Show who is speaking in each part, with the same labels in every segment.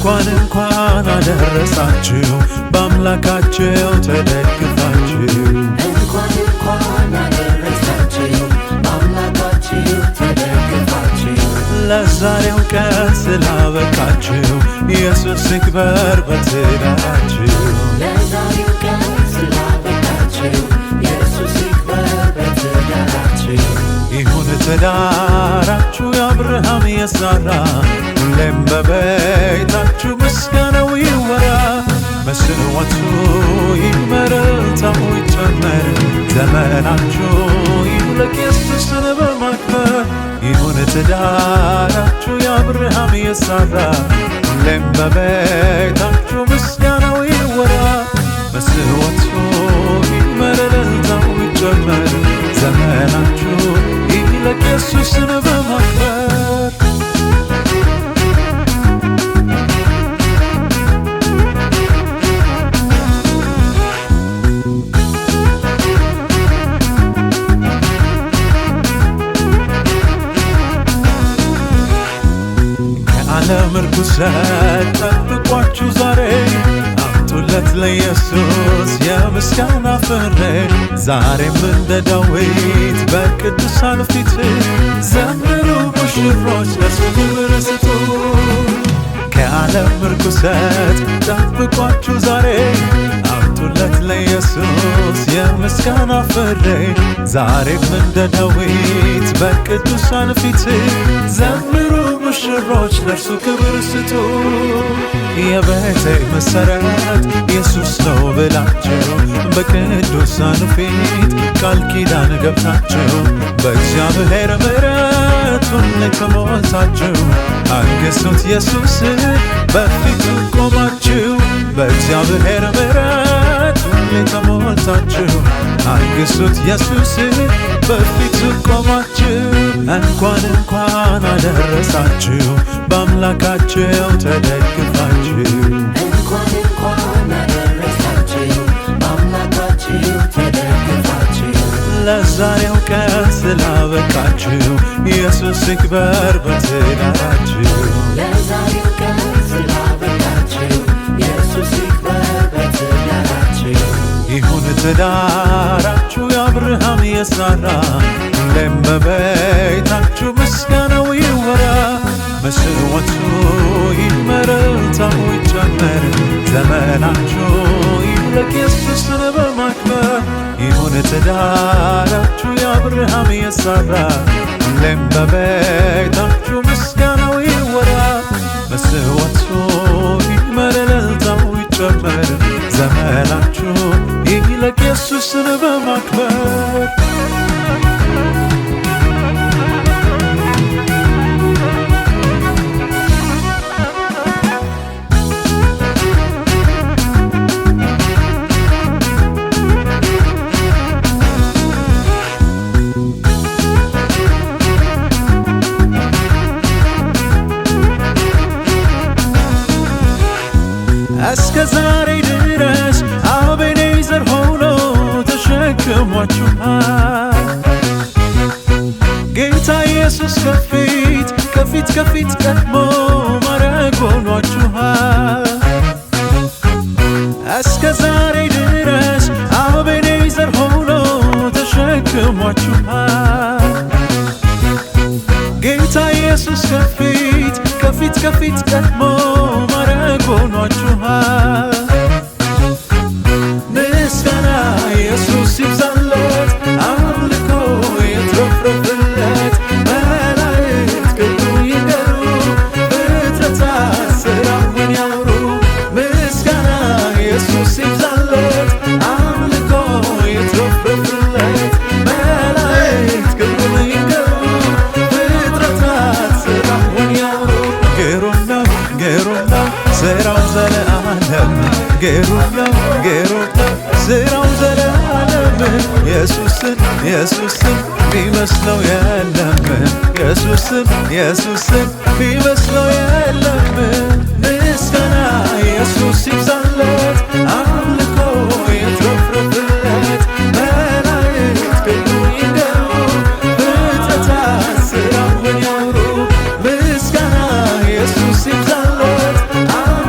Speaker 1: እንኳን እንኳን አደረሳችሁ በአምላካችሁ ተደግፋችሁ።
Speaker 2: እንኳን እንኳን አደረሳችሁ በአምላካችሁ ተደግፋችሁ።
Speaker 1: ለዛሬው ቀን ስላበቃችሁ ኢየሱስ ይክበር በትዳራችሁ።
Speaker 2: ለዛሬው ቀን ስላበቃችሁ ኢየሱስ ይክበር በትዳራችሁ።
Speaker 1: ይሁን ትዳራችሁ የአብርሃም የሳራ፣ ሁሌም በቤታችሁ ምስጋናው ይወራ። መስዋዕቱ ይክበር፣ እልልታው ይጨመር፣ ዘመናችሁ ይሙለቅ ኢየሱስን በማክበር። ይሁን ትዳራችሁ የአብርሃም የሳራ፣ ሁሌም በቤታችሁ ምስጋናው ይወራ። መስዋዕቱ ይክበር፣ እልልታው ይጨመር፣ ዘመናችሁ ይለቅ ኢየሱስን በማክበር። ከዓለም ርኩሰት ጠብቋችሁ ዛሬ አምጡለት ለኢየሱስ የምስጋና ፍሬ። ዛሬም እንደ ዳዊት በቅዱሳን ፊት ዘምሩ ሙሽሮች፣ ለእርሱ ክብር ስጡ። ከዓለም ርኩሰት ጠብቋችሁ ዛሬ አምጡለት ለኢየሱስ የምስጋና ፍሬ። ዛሬም እንደ ዳዊት በቅዱሳን ፊት ዘምሩ ሙሽሮች፣ ለእርሱ ክብር ስጡ። የቤቴ መሰረት ኢየሱስ ነው ብላችሁ በቅዱሳኑ ፊት ቃል ኪዳን ገብታችሁ፣ በእግዚአብሔር ምሕረት ሁሌ ተሞልታችሁ አንግሱት ኢየሱስን በፊቱ ቆማችሁ። በእግዚአብሔር ምሕረት ሁሌ ተሞልታችሁ አንግሱት ኢየሱስን በፊቱ ቆማችሁ። እንኳን እንኳን አደረሳችሁ በአምላካችሁ ተደግፋችሁ።
Speaker 2: እንኳን እንኳን አደረሳችሁ በአምላካችሁ ተደግፋችሁ።
Speaker 1: ለዛሬው ቀን ስላበቃችሁ ኢየሱስ ይክበር በትዳራችሁ።
Speaker 2: ለዛሬው ቀን ስላበቃችሁ ኢየሱስ ይክበር በትዳራችሁ።
Speaker 1: ይሁን ትዳራችሁ የአብርሃም የሳራ፣ ሁሌም በቤታችሁ ምስጋናው ይወራ። መስዋዕቱ ይመር፣ እልልታው ይጨመር፣ ዘመናችሁ ይሙለቅ ኢየሱስን በማክበር። ይሁን ትዳራችሁ የአብርሃም የሳራ፣ ሁሌም በቤታችሁ ምስጋናው ይወራ። መስዋዕቱ ይመር፣ እልልታው ይጨመር፣ ዘመናችሁ ይለቅ ኢየሱስን በማክበር። እስከ ዛሬ ድረስ አቤኔዘር ሆኖ ተሸክሟችኋል። ጌታ ኢየሱስ ከፊት ከፊት ከፊት ቀድሞ ማረግ ሆኗችኋል። እስከ ዛሬ ድረስ አቤኔዘር ሆኖ ተሸክሟችኋል። ጌታ ኢየሱስ ከፊት ከፊት ከፊት ቀድሞ ማረግ ሆኗችኋል። ምስጋና ኢየሱስ ይብዛለት፣ አምልኮ ይትረፍረፍለት፣ መላእክት ክብሩ ይንገሩ፣ ፍጥረታት ሥራውን ያውሩ። ምስጋና ኢየሱስ ይብዛለት፣ አምልኮ ይትረፍረፍለት፣ መላእክት ክብሩን ይንገሩ፣ ፍጥረታት ሥራውን ያውሩ። ግሩም ነው፣ ግሩም ነው ስራው ዘለዓለም፣ ግሩም ነው፣ ግሩም ነው ስራው ዘለዓለም። ኢየሱስን ኢየሱስን ሚመስለው የለም፣ ኢየሱስን ኢየሱስን ሚመስለው የለም። ምስጋና ኢየሱስ ይብዛለት፣ አምልኮ ይትረፍረፍለት፣ መላእክት ክብሩ ይንገሩ፣ ፍጥረታት ሥራውን ያውሩ። ምስጋና ኢየሱስ ይብዛለት፣ አምልኮ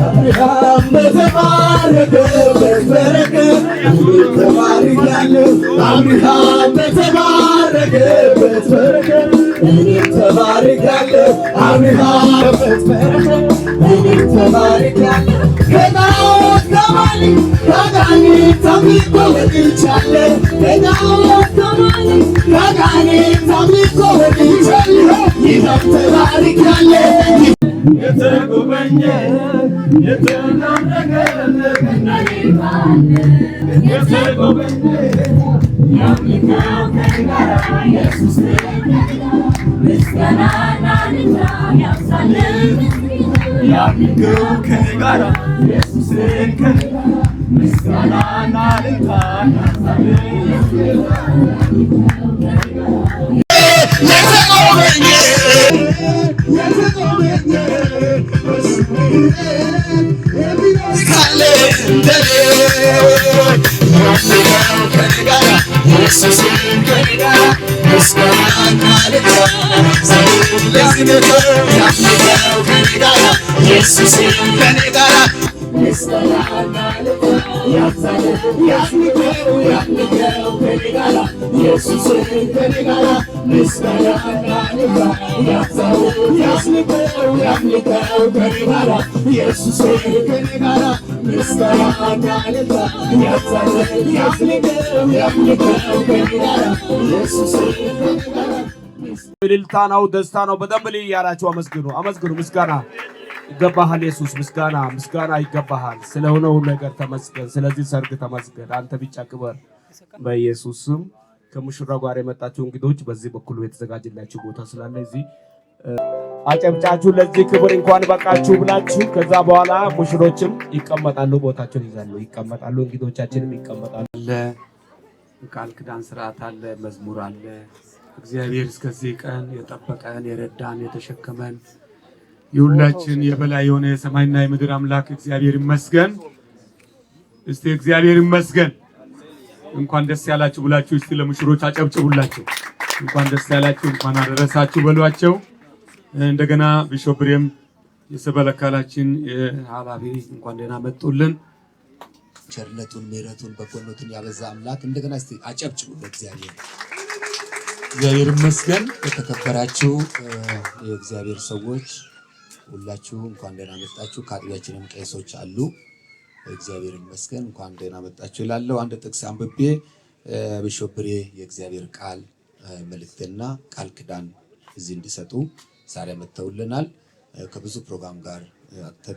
Speaker 1: አብርሃም በተባረከበት በረከት ተባርካለሁ። አብርሃም በተባረከበት በረከት እኔም ተባርካለሁ። አብርሃም በረከት እኔም ተባርካለሁ። ከጣዖት ከማልክ ከአጋንንት አምልኮ ወጥቻለሁ። ከጣዖት ከማልክ ከአጋንንት አምልኮ ወጥቻለሁ። ይኸው ተባርካለሁ።
Speaker 3: የተጎበኘ የተጎበኘ ያምልከው ከኔ ጋራ ኢየሱስን ከኔ ጋራ ምስጋናና እልልታ
Speaker 1: የተጎበኘ የተጎበኘ ካለ እንደኔ ያምልከው ከኔ ጋራ ኢየሱስን ከኔ ጋራ ምስጋናና እልልታ ለዚህ ጌታ ያምልከው ከኔ ጋራ ኢየሱስን ከኔ ጋራ ምስጋናና እልልታ ያምልከው ያምልከው ከኔ ጋራ ኢየሱስን ከኔ ጋራ ምስጋናና እልልታ ያምልከው ያምልከው ከኔ ጋራ ኢየሱስን ከኔ ጋራ ምስጋናና እልልታ ያምልከው ያምልከው ከኔ ጋራ ኢየሱስን ከኔ ጋራ
Speaker 4: እልልታ ነው፣ ደስታ ነው። በደንብ ልይ እያላችሁ አመስግኑ፣ አመስግኑ። ምስጋና ይገባሃል ኢየሱስ፣ ምስጋና ምስጋና ይገባሃል። ስለሆነው ነገር ተመስገን፣ ስለዚህ ሰርግ ተመስገን። አንተ ብቻ ክበር በኢየሱስ ስም። ከሙሽራው ጋር የመጣችሁ እንግዶች በዚህ በኩል የተዘጋጀላችሁ ቦታ ስላለ እዚህ አጨብጫችሁ ለዚህ ክብር እንኳን በቃችሁ ብላችሁ፣ ከዛ በኋላ ሙሽሮችም ይቀመጣሉ፣ ቦታቸውን ይዛሉ፣ ይቀመጣሉ። እንግዶቻችንም ይቀመጣሉ።
Speaker 5: አለ ቃል ኪዳን ስርዓት አለ፣ መዝሙር አለ። እግዚአብሔር እስከዚህ ቀን የጠበቀን፣ የረዳን፣ የተሸከመን የሁላችን የበላይ የሆነ የሰማይና የምድር አምላክ እግዚአብሔር ይመስገን። እስቲ እግዚአብሔር ይመስገን። እንኳን ደስ ያላችሁ ብላችሁ እስቲ ለሙሽሮች አጨብጭቡላቸው። እንኳን ደስ ያላችሁ፣ እንኳን አደረሳችሁ በሏቸው። እንደገና ቢሾፕ ብሬም የሰበለካላችን ኃላፊ እንኳን ደህና መጡልን።
Speaker 6: ቸርነቱን፣ ምሕረቱን፣ በጎነቱን ያበዛ አምላክ እንደገና እስቲ አጨብጭቡ ለእግዚአብሔር። እግዚአብሔር ይመስገን። የተከበራችሁ የእግዚአብሔር ሰዎች ሁላችሁ እንኳን ደህና መጣችሁ። ከአጥቢያችንም ቄሶች አሉ። እግዚአብሔር ይመስገን፣ እንኳን ደህና መጣችሁ እላለሁ። አንድ ጥቅስ አንብቤ ቢሾፕ ብሬ የእግዚአብሔር ቃል መልእክትና ቃል ኪዳን እዚህ እንዲሰጡ ዛሬ መጥተውልናል። ከብዙ ፕሮግራም ጋር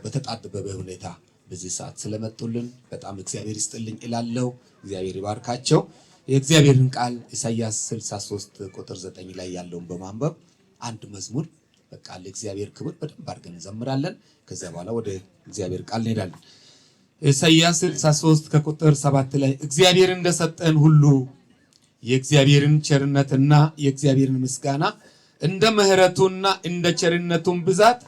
Speaker 6: በተጣበበ ሁኔታ በዚህ ሰዓት ስለመጡልን በጣም እግዚአብሔር ይስጥልኝ እላለሁ። እግዚአብሔር ይባርካቸው። የእግዚአብሔርን ቃል ኢሳይያስ 63 ቁጥር 9 ላይ ያለውን በማንበብ አንድ መዝሙር በቃ ለእግዚአብሔር ክብር በደንብ አድርገን እንዘምራለን። ከዚያ በኋላ ወደ እግዚአብሔር ቃል እንሄዳለን።
Speaker 5: ኢሳይያስ 63 ከቁጥር 7 ላይ እግዚአብሔር እንደሰጠን ሁሉ የእግዚአብሔርን ቸርነትና የእግዚአብሔርን ምስጋና እንደ ምሕረቱና እንደ ቸርነቱን ብዛት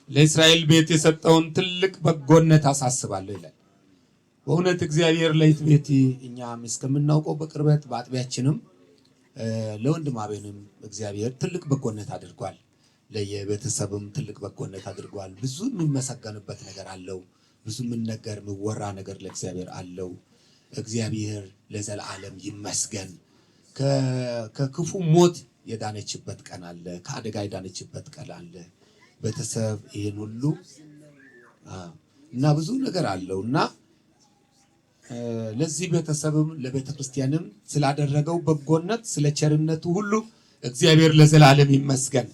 Speaker 5: ለእስራኤል ቤት የሰጠውን ትልቅ በጎነት አሳስባለሁ ይላል። በእውነት እግዚአብሔር ለይት ቤት
Speaker 6: እኛም እስከምናውቀው በቅርበት በአጥቢያችንም ለወንድም አቤንም እግዚአብሔር ትልቅ በጎነት አድርጓል። ለየቤተሰብም ትልቅ በጎነት አድርጓል። ብዙ የሚመሰገንበት ነገር አለው። ብዙ የሚነገር የሚወራ ነገር ለእግዚአብሔር አለው። እግዚአብሔር ለዘላለም ይመስገን። ከክፉ ሞት የዳነችበት ቀን አለ። ከአደጋ የዳነችበት ቀን አለ። ቤተሰብ ይህን ሁሉ እና ብዙ ነገር አለው እና ለዚህ ቤተሰብም ለቤተ ክርስቲያንም ስላደረገው በጎነት ስለ ቸርነቱ ሁሉ እግዚአብሔር ለዘላለም ይመስገን።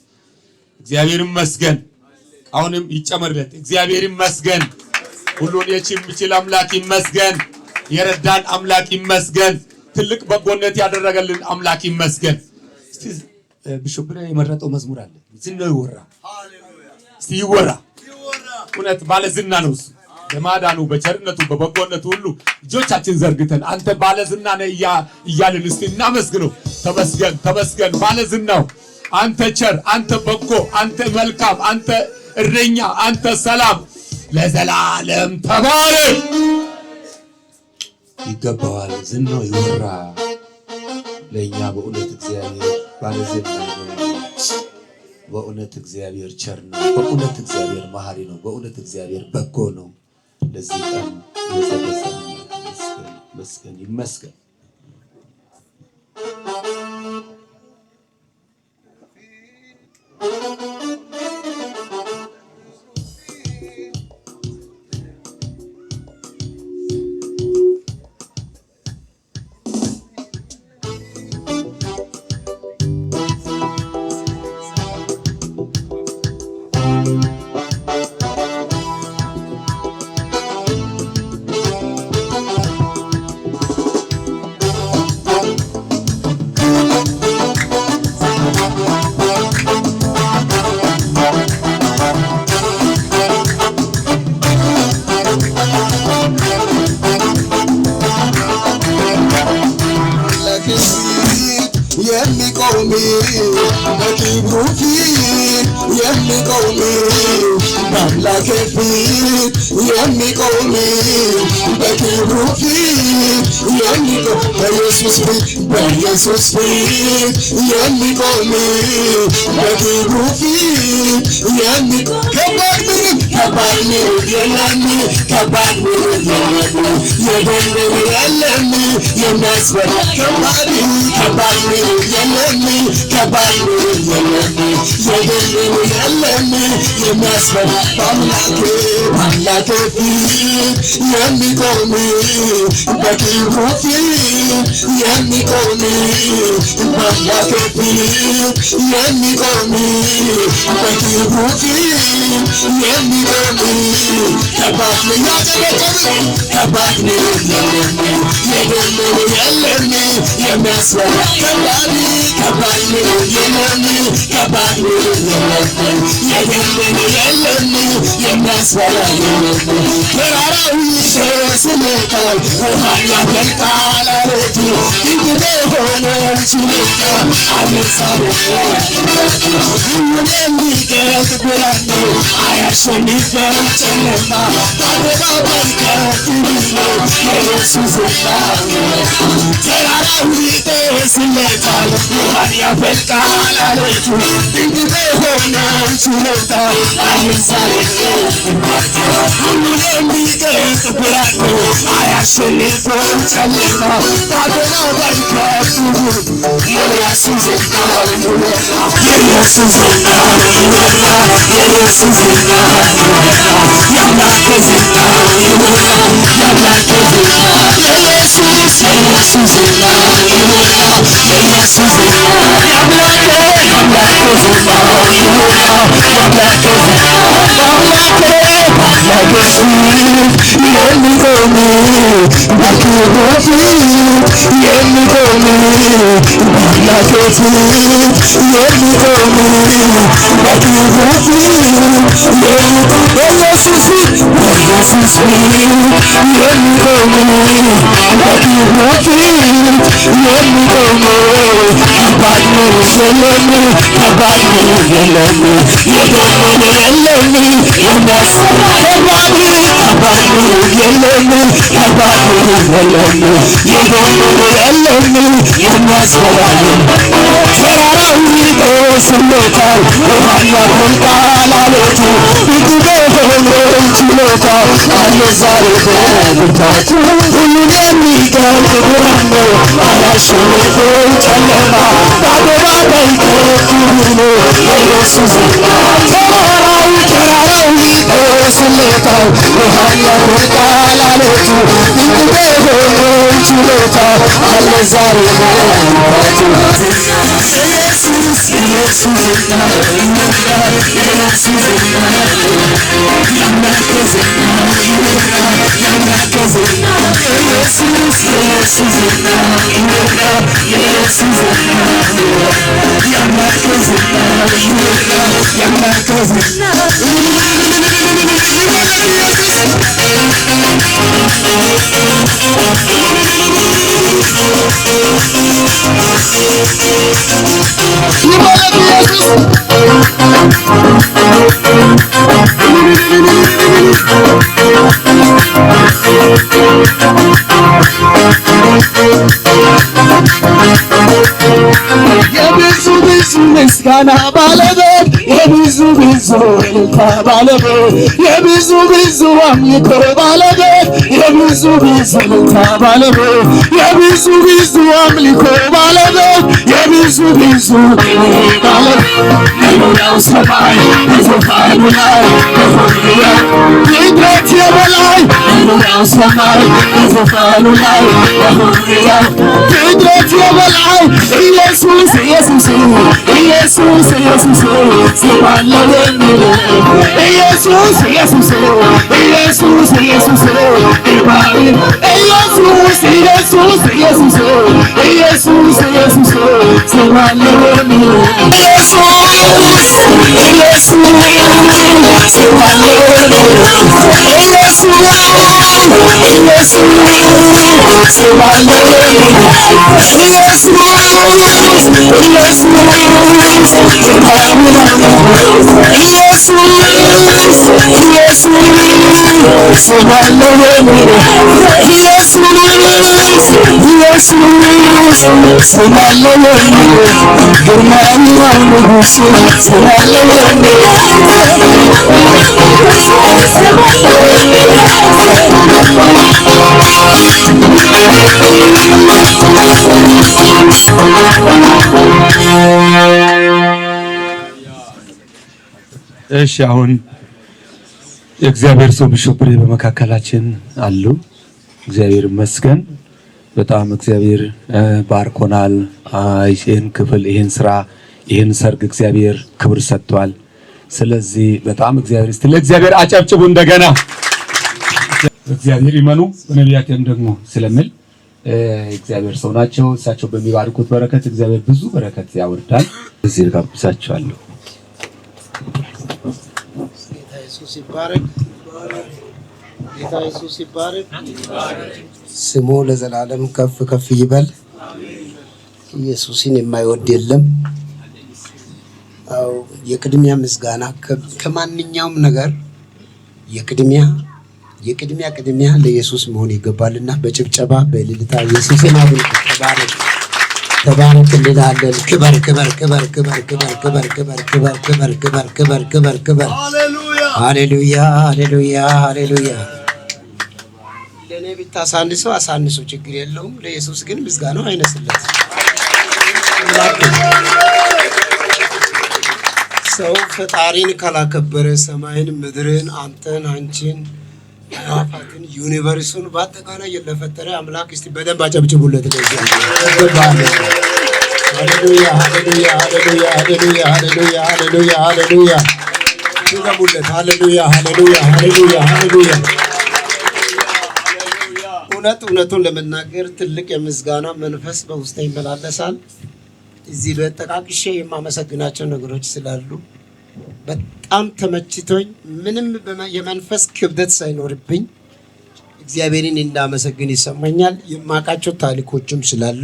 Speaker 6: እግዚአብሔር ይመስገን። አሁንም ይጨመርለት። እግዚአብሔር ይመስገን። ሁሉን የሚችል አምላክ ይመስገን። የረዳን አምላክ ይመስገን። ትልቅ በጎነት ያደረገልን አምላክ ይመስገን። እስቲ ቢሾፕ የመረጠው መዝሙር አለ። ዝናው ይወራ፣ እስቲ ይወራ። እውነት ባለ ዝና ነው እሱ። በማዳኑ በቸርነቱ በበጎነቱ ሁሉ እጆቻችን ዘርግተን አንተ ባለ ዝና ነህ እያልን እስቲ እናመስግነው። ተመስገን ተመስገን፣ ባለ ዝናው አንተ ቸር፣ አንተ በጎ፣ አንተ መልካም፣ አንተ እረኛ፣ አንተ ሰላም፣ ለዘላለም ተባረክ። ይገባዋል፣ ዝናው ይወራ። ለእኛ በእውነት እግዚአብሔር ባለ ዝና ነው። በእውነት እግዚአብሔር ቸር ነው። በእውነት እግዚአብሔር መሐሪ ነው። በእውነት እግዚአብሔር በጎ ነው። ለዚህ ቀን የዘረሰን ይመስገን ይመስገን።
Speaker 1: የሚቆም በክብሩ ፊት የሚቆም በአምላኬ ፊት የሚቆም በክብሩ ፊት የሚቆም በኢየሱስ ፊት በኢየሱስ ፊት የሚቆም በክብሩ ፊት የሚቆም ከባድ ምንም ከባድ ምንም የለም ከባድ ምንም የለም የደለም የለም የሚያስፈራ ከባድ ከባድ ምንም የለም ከባድ ምንም የለም የደለም የለም የሚያስፈራ በአምላኬ በአምላኬ ፊት የሚቆም በክብሩ ፊት የሚቆም በአምላኬ ፊት የሚቆም በክብሩ ፊት የሚቆም ከባድ ያጨበጨብን ከባድ ምንም የለም የደለም የለም የሚያስፈራ ከባድ ከባድ ምንም የለም ከባድ ምንም የለም የደለም የለም የሚያስፈራ የለም ተራራው ይሸስልታል ውሃ ያፈልቃል አለቱ እንግዲህ ሆነ ችሎታ አነሳው ሁሉን የሚገልጥ ብርሃን ነው አያሸንፈው ጨለማ በአደባባይ ከፍ ብሎ የኢየሱስ ዝና ተራራው ይጤስለታል ውሃን ያፈልቃል አለቱ እንግዲህ ሆነ ችሎታ አነሳው ሁሉን የሚገልጥ ብርሃን ነው አያሸንፈው ጨለማ በአደባባይ ከፍ ብሎ የኢየሱስ ዝና የኢየሱስ ዝና የኢየሱስ ዝና የአምላኬ ዝና የአምላኬ ዝና የኢየሱስ የኢየሱስ ዝና የኢየሱስ ዝና የአምላኬ የአምላኬ ዝና የአምላኬ ዝና የአምላኬ በአምላኬ ፊት የሚቆም በክብሩ ፊት የሚቆም በአምላኬ ፊት የሚቆም በክብሩ ፊት የሚቆም በኢየሱስ ፊት በኢየሱስ ፊት የሚቆም በክብሩ ፊት የሚቆም ከባድ ምንም የለም ከባድ ምንም የለም የደመነ የለም የሚያስፈራ ከባድ ከባድ ምንም የለም ከባድ ምንም የለም የደመነ የለም የሚያስፈራ ተራራው ይደርስለታል ውሃ ያፈልቃል አለቱ ድንቅ በሆነው ችሎታ አለ ዛሬ በብርታቱ ሁሉን የሚገልጥ ብርሃን ነው አላሸነፈው ጨለማ ባዶ ባዶ ክብር ነው የኢየሱስ ተራራው ተራራው ይደርስለታል ውሃ ያፈልቃል አለቱ ድንቅ በሆነው ችሎታ አለ ዛሬ በብርታቱ ኢየሱስ ኢየሱስ ኢየሱስ ኢየሱስ ኢየሱስ የብዙ ብዙ ምስጋና ባለቤት የብዙ ብዙ እልልታ ባለቤት የብዙ ብዙ አምልኮ ባለቤት የብዙ ብዙ እልልታ ባለቤት የብዙ ብዙ አምልኮ ባለቤት የብዙ ብዙ ባለቤት መኖሪያው ሰማይ በዙፋኑ ላይ በሁሉ ፍጥረት የበላይ መኖሪያው ሰማይ በዙፋኑ ላይ በሁሉ ፍጥረት የበላይ ኢየሱስ ኢየሱስ ኢየሱስ ኢየሱስ ስም አለው የሚል ኢየሱስ ኢየሱስ ኢየሱስ ኢየሱስ ግርማዊ ኢየሱስ ኢየሱስ ኢየሱስ ኢየሱስ ኢየሱስ ስም አለው የሚል ኢየሱስ ኢየሱስ ስም አለው የሚል ኢየሱስ ኢየሱስ ስም አለው የሚል ኢየሱስ ኢየሱስ ኢየሱስ ኢየሱስ ስም አለው የሚል ኢየሱስ ኢየሱስ ስም አለው የሚል ግርማዊ ንጉሥ ስም አለው የሚል
Speaker 5: እሺ አሁን የእግዚአብሔር ሰው ቢሾፕ ብሬ በመካከላችን አሉ። እግዚአብሔር ይመስገን። በጣም እግዚአብሔር ባርኮናል። ይህን ክፍል፣ ይህን ስራ፣ ይህን ሰርግ እግዚአብሔር ክብር ሰጥቷል። ስለዚህ በጣም እግዚአብሔር እስቲ ለእግዚአብሔር አጨብጭቡ እንደገና። እግዚአብሔር ይመኑ በነቢያትም ደግሞ ስለሚል እግዚአብሔር ሰው ናቸው። እሳቸው በሚባርኩት በረከት እግዚአብሔር ብዙ በረከት ያወርዳል። እዚህ ጋብዛቸዋለሁ።
Speaker 7: ጌታ ኢየሱስ ይባረክ። ጌታ ኢየሱስ ይባረክ። ስሙ ለዘላለም ከፍ ከፍ ይበል። ኢየሱስን የማይወድ የለም። አዎ የቅድሚያ ምስጋና ከማንኛውም ነገር የቅድሚያ የቅድሚያ ቅድሚያ ለኢየሱስ መሆን ይገባልና በጭብጨባ በእልልታ ኢየሱስን አድንቁ። ተባረክ ተባረክ እንላለን። ክበር ክበር ክበር ክበር ክበር ክበር ክበር ክበር ክበር ክበር ክበር ክበር ክበር። ሃሌሉያ ሃሌሉያ ሃሌሉያ። ለእኔ ብታሳንሰው አሳንሱ፣ ችግር የለውም። ለኢየሱስ ግን ምስጋናው አይነስለት። ሰው ፈጣሪን ካላከበረ ሰማይን፣ ምድርን፣ አንተን፣ አንቺን፣ አዕዋፋትን፣ universe ኡን በአጠቃላይ ለፈጠረ አምላክ እስቲ በደንብ አጨብጭቡለት። ለዚህ ይገባል። ሃሌሉያ ሃሌሉያ ሃሌሉያ ሃሌሉያ ሃሌሉያ ሃሌሉያ ሃሌሉያ ድገሙለት። ሃሌሉያ ሃሌሉያ ሃሌሉያ ሃሌሉያ። እውነት እውነቱን ለመናገር ትልቅ የምስጋና መንፈስ በውስጤ ይመላለሳል። እዚህ በጠቃቅሼ የማመሰግናቸው ነገሮች ስላሉ በጣም ተመችቶኝ ምንም የመንፈስ ክብደት ሳይኖርብኝ እግዚአብሔርን እንዳመሰግን ይሰማኛል። የማውቃቸው ታሪኮችም ስላሉ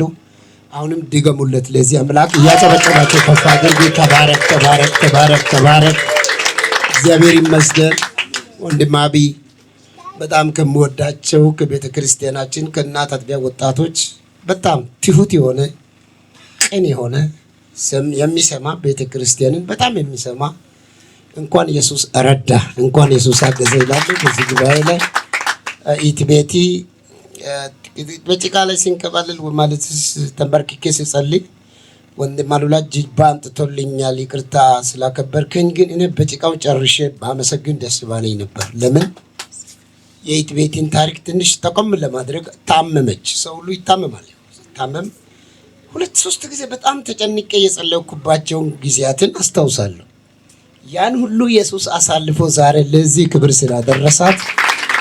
Speaker 7: አሁንም ድገሙለት ለዚህ አምላክ እያጨበጨባቸው ከፍ አድርጉ። ተባረክ ተባረክ ተባረክ ተባረክ። እግዚአብሔር ይመስገን። ወንድም አብይ በጣም ከምወዳቸው ከቤተ ክርስቲያናችን ከእናት አጥቢያ ወጣቶች በጣም ትሁት የሆነ ቅን የሆነ የሚሰማ፣ ቤተ ክርስቲያንን በጣም የሚሰማ፣ እንኳን ኢየሱስ ረዳ፣ እንኳን ኢየሱስ አገዘ ይላሉ። በዚህ ጉባኤ ላይ ኢትቤቲ በጭቃ ላይ ሲንከባለል፣ ማለት ተንበርክኬ ስጸልይ ወንድም አሉላ ጅባ አምጥቶልኛል። ይቅርታ ስላከበርከኝ፣ ግን እኔ በጭቃው ጨርሼ ባመሰግን ደስ ባለኝ ነበር። ለምን የኢትቤቲን ታሪክ ትንሽ ጠቆም ለማድረግ፣ ታመመች። ሰው ሁሉ ይታመማል። ታመም ሁለት ሶስት ጊዜ በጣም ተጨንቄ የጸለይኩባቸውን ጊዜያትን አስታውሳለሁ። ያን ሁሉ ኢየሱስ አሳልፎ ዛሬ ለዚህ ክብር ስላደረሳት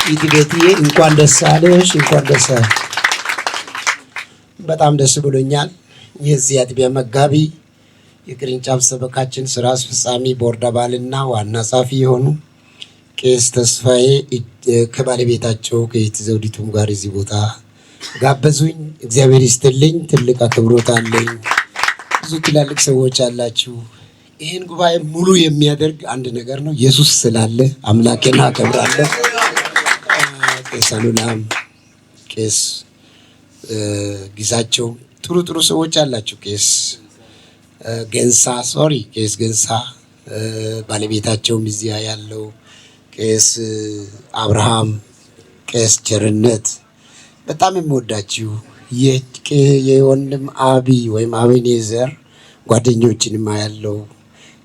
Speaker 7: ኢትቤትዬ እንኳን ደስ አለሽ፣ እንኳን ደስ አለሽ። በጣም ደስ ብሎኛል። የዚህ አጥቢያ መጋቢ፣ የቅርንጫፍ ሰበካችን ስራ አስፈጻሚ ቦርድ አባልና ዋና ጸሐፊ የሆኑ ቄስ ተስፋዬ ከባለቤታቸው ከየት ዘውዲቱም ጋር እዚህ ቦታ ጋበዙኝ። እግዚአብሔር ይስጥልኝ። ትልቅ አክብሮት አለኝ። ብዙ ትላልቅ ሰዎች አላችሁ። ይህን ጉባኤ ሙሉ የሚያደርግ አንድ ነገር ነው። ኢየሱስ ስላለ አምላኬን አከብራለሁ። ቄስ አሉላም፣ ቄስ ግዛቸው፣ ጥሩ ጥሩ ሰዎች አላችሁ። ቄስ ገንሳ፣ sorry፣ ቄስ ገንሳ፣ ባለቤታቸውም እዚያ ያለው ቄስ አብርሃም፣ ቄስ ቸርነት፣ በጣም የምወዳችሁ የወንድም አቢ ወይም አቤኔዘር ጓደኞችንማ ያለው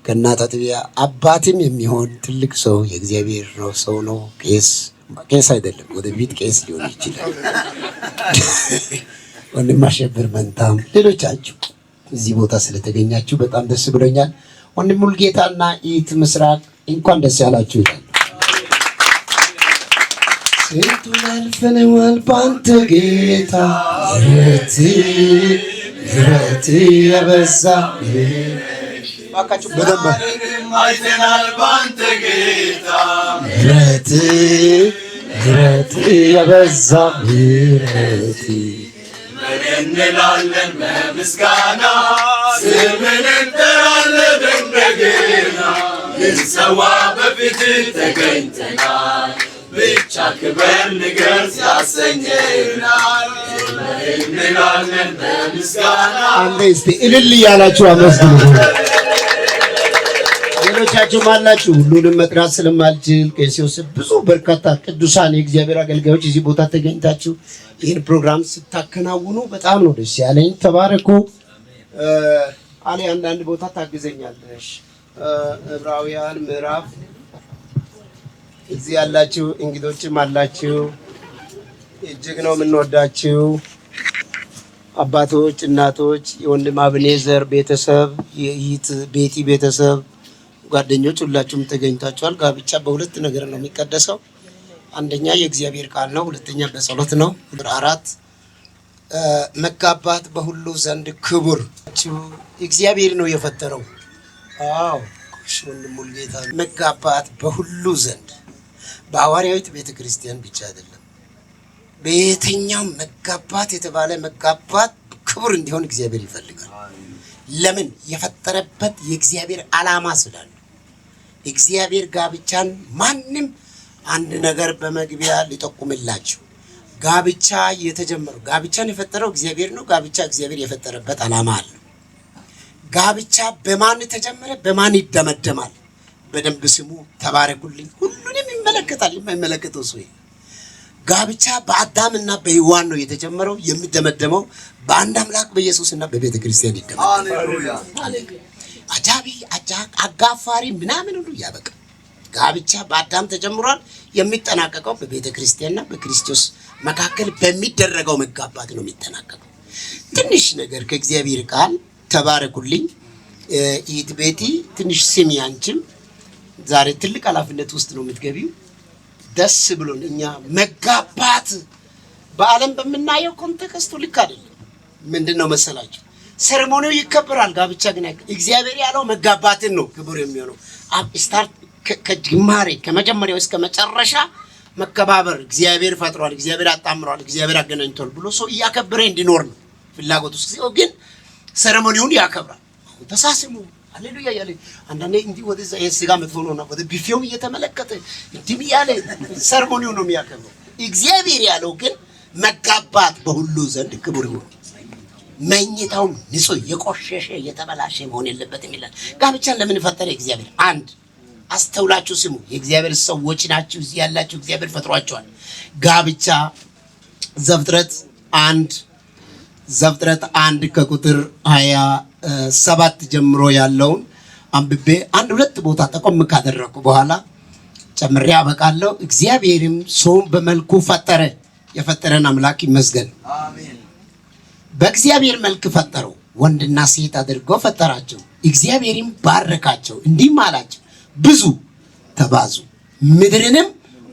Speaker 7: ከእናት አጥቢያ አባትም የሚሆን ትልቅ ሰው፣ የእግዚአብሔር ነው ሰው ነው። ቄስ፣ ቄስ አይደለም፣ ወደፊት ቄስ ሊሆን ይችላል። ወንድም አሸብር መንታም፣ ሌሎቻችሁ እዚህ ቦታ ስለተገኛችሁ በጣም ደስ ብሎኛል። ወንድም ሙልጌታና ኢት ምስራቅ እንኳን ደስ ያላችሁ ይላል። ስንቱን አልፈነዋል ባንተ ጌታ፣ ምሕረት ምሕረት የበዛ። እባካችሁ በደንብ።
Speaker 3: አይተናል ባንተ ጌታ።
Speaker 7: ምሕረት ምሕረት የበዛ ምሕረት።
Speaker 3: ምን እንላለን በምስጋና? ስምን እንጠራለን እንደገና። ልንሰዋ በፊት ተገኝተናል። ብቻ ክበር ንገስ ያሰኘናል። ምን እንላለን በምስጋና?
Speaker 7: አንዴ እስቲ እልል እያላችሁ አመስግኑ። ሌሎቻችሁም አላችሁ። ሁሉንም መጥራት ስለማልችል፣ ቄስ ዮሴፍ፣ ብዙ በርካታ ቅዱሳን የእግዚአብሔር አገልጋዮች እዚህ ቦታ ተገኝታችሁ ይህን ፕሮግራም ስታከናውኑ በጣም ነው ደስ ያለኝ። ተባረኩ። አሌ አንዳንድ ቦታ ታግዘኛለሽ። ዕብራውያን ምዕራፍ፣ እዚህ ያላችሁ እንግዶችም አላችሁ፣ እጅግ ነው የምንወዳችሁ። አባቶች፣ እናቶች፣ የወንድም አብኔዘር ቤተሰብ፣ የእህት ቤቲ ቤተሰብ፣ ጓደኞች ሁላችሁም ተገኝታችኋል። ጋብቻ በሁለት ነገር ነው የሚቀደሰው። አንደኛ የእግዚአብሔር ቃል ነው፣ ሁለተኛ በጸሎት ነው። ቁጥር 4 መጋባት በሁሉ ዘንድ ክቡር፣ እግዚአብሔር ነው የፈጠረው። አዎ እሺ፣ ወንድም ሙሉጌታ፣ መጋባት በሁሉ ዘንድ፣ በሐዋርያዊት ቤተ ክርስቲያን ብቻ አይደለም፣ በየትኛውም መጋባት የተባለ መጋባት ክቡር እንዲሆን እግዚአብሔር ይፈልጋል። ለምን? የፈጠረበት የእግዚአብሔር ዓላማ ስላለ። እግዚአብሔር ጋብቻን፣ ማንም አንድ ነገር በመግቢያ ሊጠቁምላችሁ፣ ጋብቻ የተጀመረው፣ ጋብቻን የፈጠረው እግዚአብሔር ነው። ጋብቻ እግዚአብሔር የፈጠረበት ዓላማ አለው። ጋብቻ በማን ተጀመረ? በማን ይደመደማል? በደንብ ስሙ፣ ተባረኩልኝ። ሁሉንም ይመለከታል። የማይመለከተው ሰው የለም። ጋብቻ በአዳምና በሔዋን ነው የተጀመረው። የሚደመደመው በአንድ አምላክ በኢየሱስና በቤተ ክርስቲያን ይደመደማል። አጃቢ አጋፋሪ ምናምን ሁሉ ያበቃል። ጋብቻ በአዳም ተጀምሯል። የሚጠናቀቀው በቤተ ክርስቲያንና በክርስቶስ መካከል በሚደረገው መጋባት ነው የሚጠናቀቀው። ትንሽ ነገር ከእግዚአብሔር ቃል፣ ተባረኩልኝ። እህት ቤቲ ትንሽ ስሚ፣ አንቺም ዛሬ ትልቅ ኃላፊነት ውስጥ ነው የምትገቢው። ደስ ብሎን እኛ መጋባት በዓለም በምናየው context ኡ ልክ አይደለም። ምንድን ነው መሰላችሁ? Ceremony ው ይከበራል። ጋብቻ ግን እግዚአብሔር ያለው መጋባትን ነው ክቡር የሚሆነው። Start ከጅማሬ ከመጀመሪያው እስከ መጨረሻ መከባበር፣ እግዚአብሔር ፈጥሯል፣ እግዚአብሔር አጣምሯል፣ እግዚአብሔር አገናኝቷል ብሎ ሰው እያከበረ እንዲኖር ነው ፍላጎቱ። ግን ceremony ውን ያከብራል። አሁን ተሳስሙ ሃሌሉያ እያለ፣ አንዳንዴ እንዲህ ወደዛ የስጋ መጥፎ ነውና ወደ ቢፌው እየተመለከተ እንዲህ እያለ ceremony ው ነው የሚያከብረው። እግዚአብሔር ያለው ግን መጋባት በሁሉ ዘንድ ክቡር ይሁን። መኝታውም ንጹህ የቆሸሸ የተበላሸ መሆን የለበትም ይላል። ጋብቻን ለምን ፈጠረ እግዚአብሔር? አንድ አስተውላችሁ ስሙ። የእግዚአብሔር ሰዎች ናችሁ እዚህ ያላችሁ፣ እግዚአብሔር ፈጥሯቸዋል። ጋብቻ ዘፍጥረት 1 ዘፍጥረት 1 ከቁጥር 27 ጀምሮ ያለውን አንብቤ አንድ ሁለት ቦታ ጠቆም ካደረኩ በኋላ ጨምሬ አበቃለሁ። እግዚአብሔርም ሰውን በመልኩ ፈጠረ። የፈጠረን አምላክ ይመስገን። በእግዚአብሔር መልክ ፈጠረው፣ ወንድና ሴት አድርጎ ፈጠራቸው። እግዚአብሔርም ባረካቸው፣ እንዲህም አላቸው፣ ብዙ ተባዙ፣ ምድርንም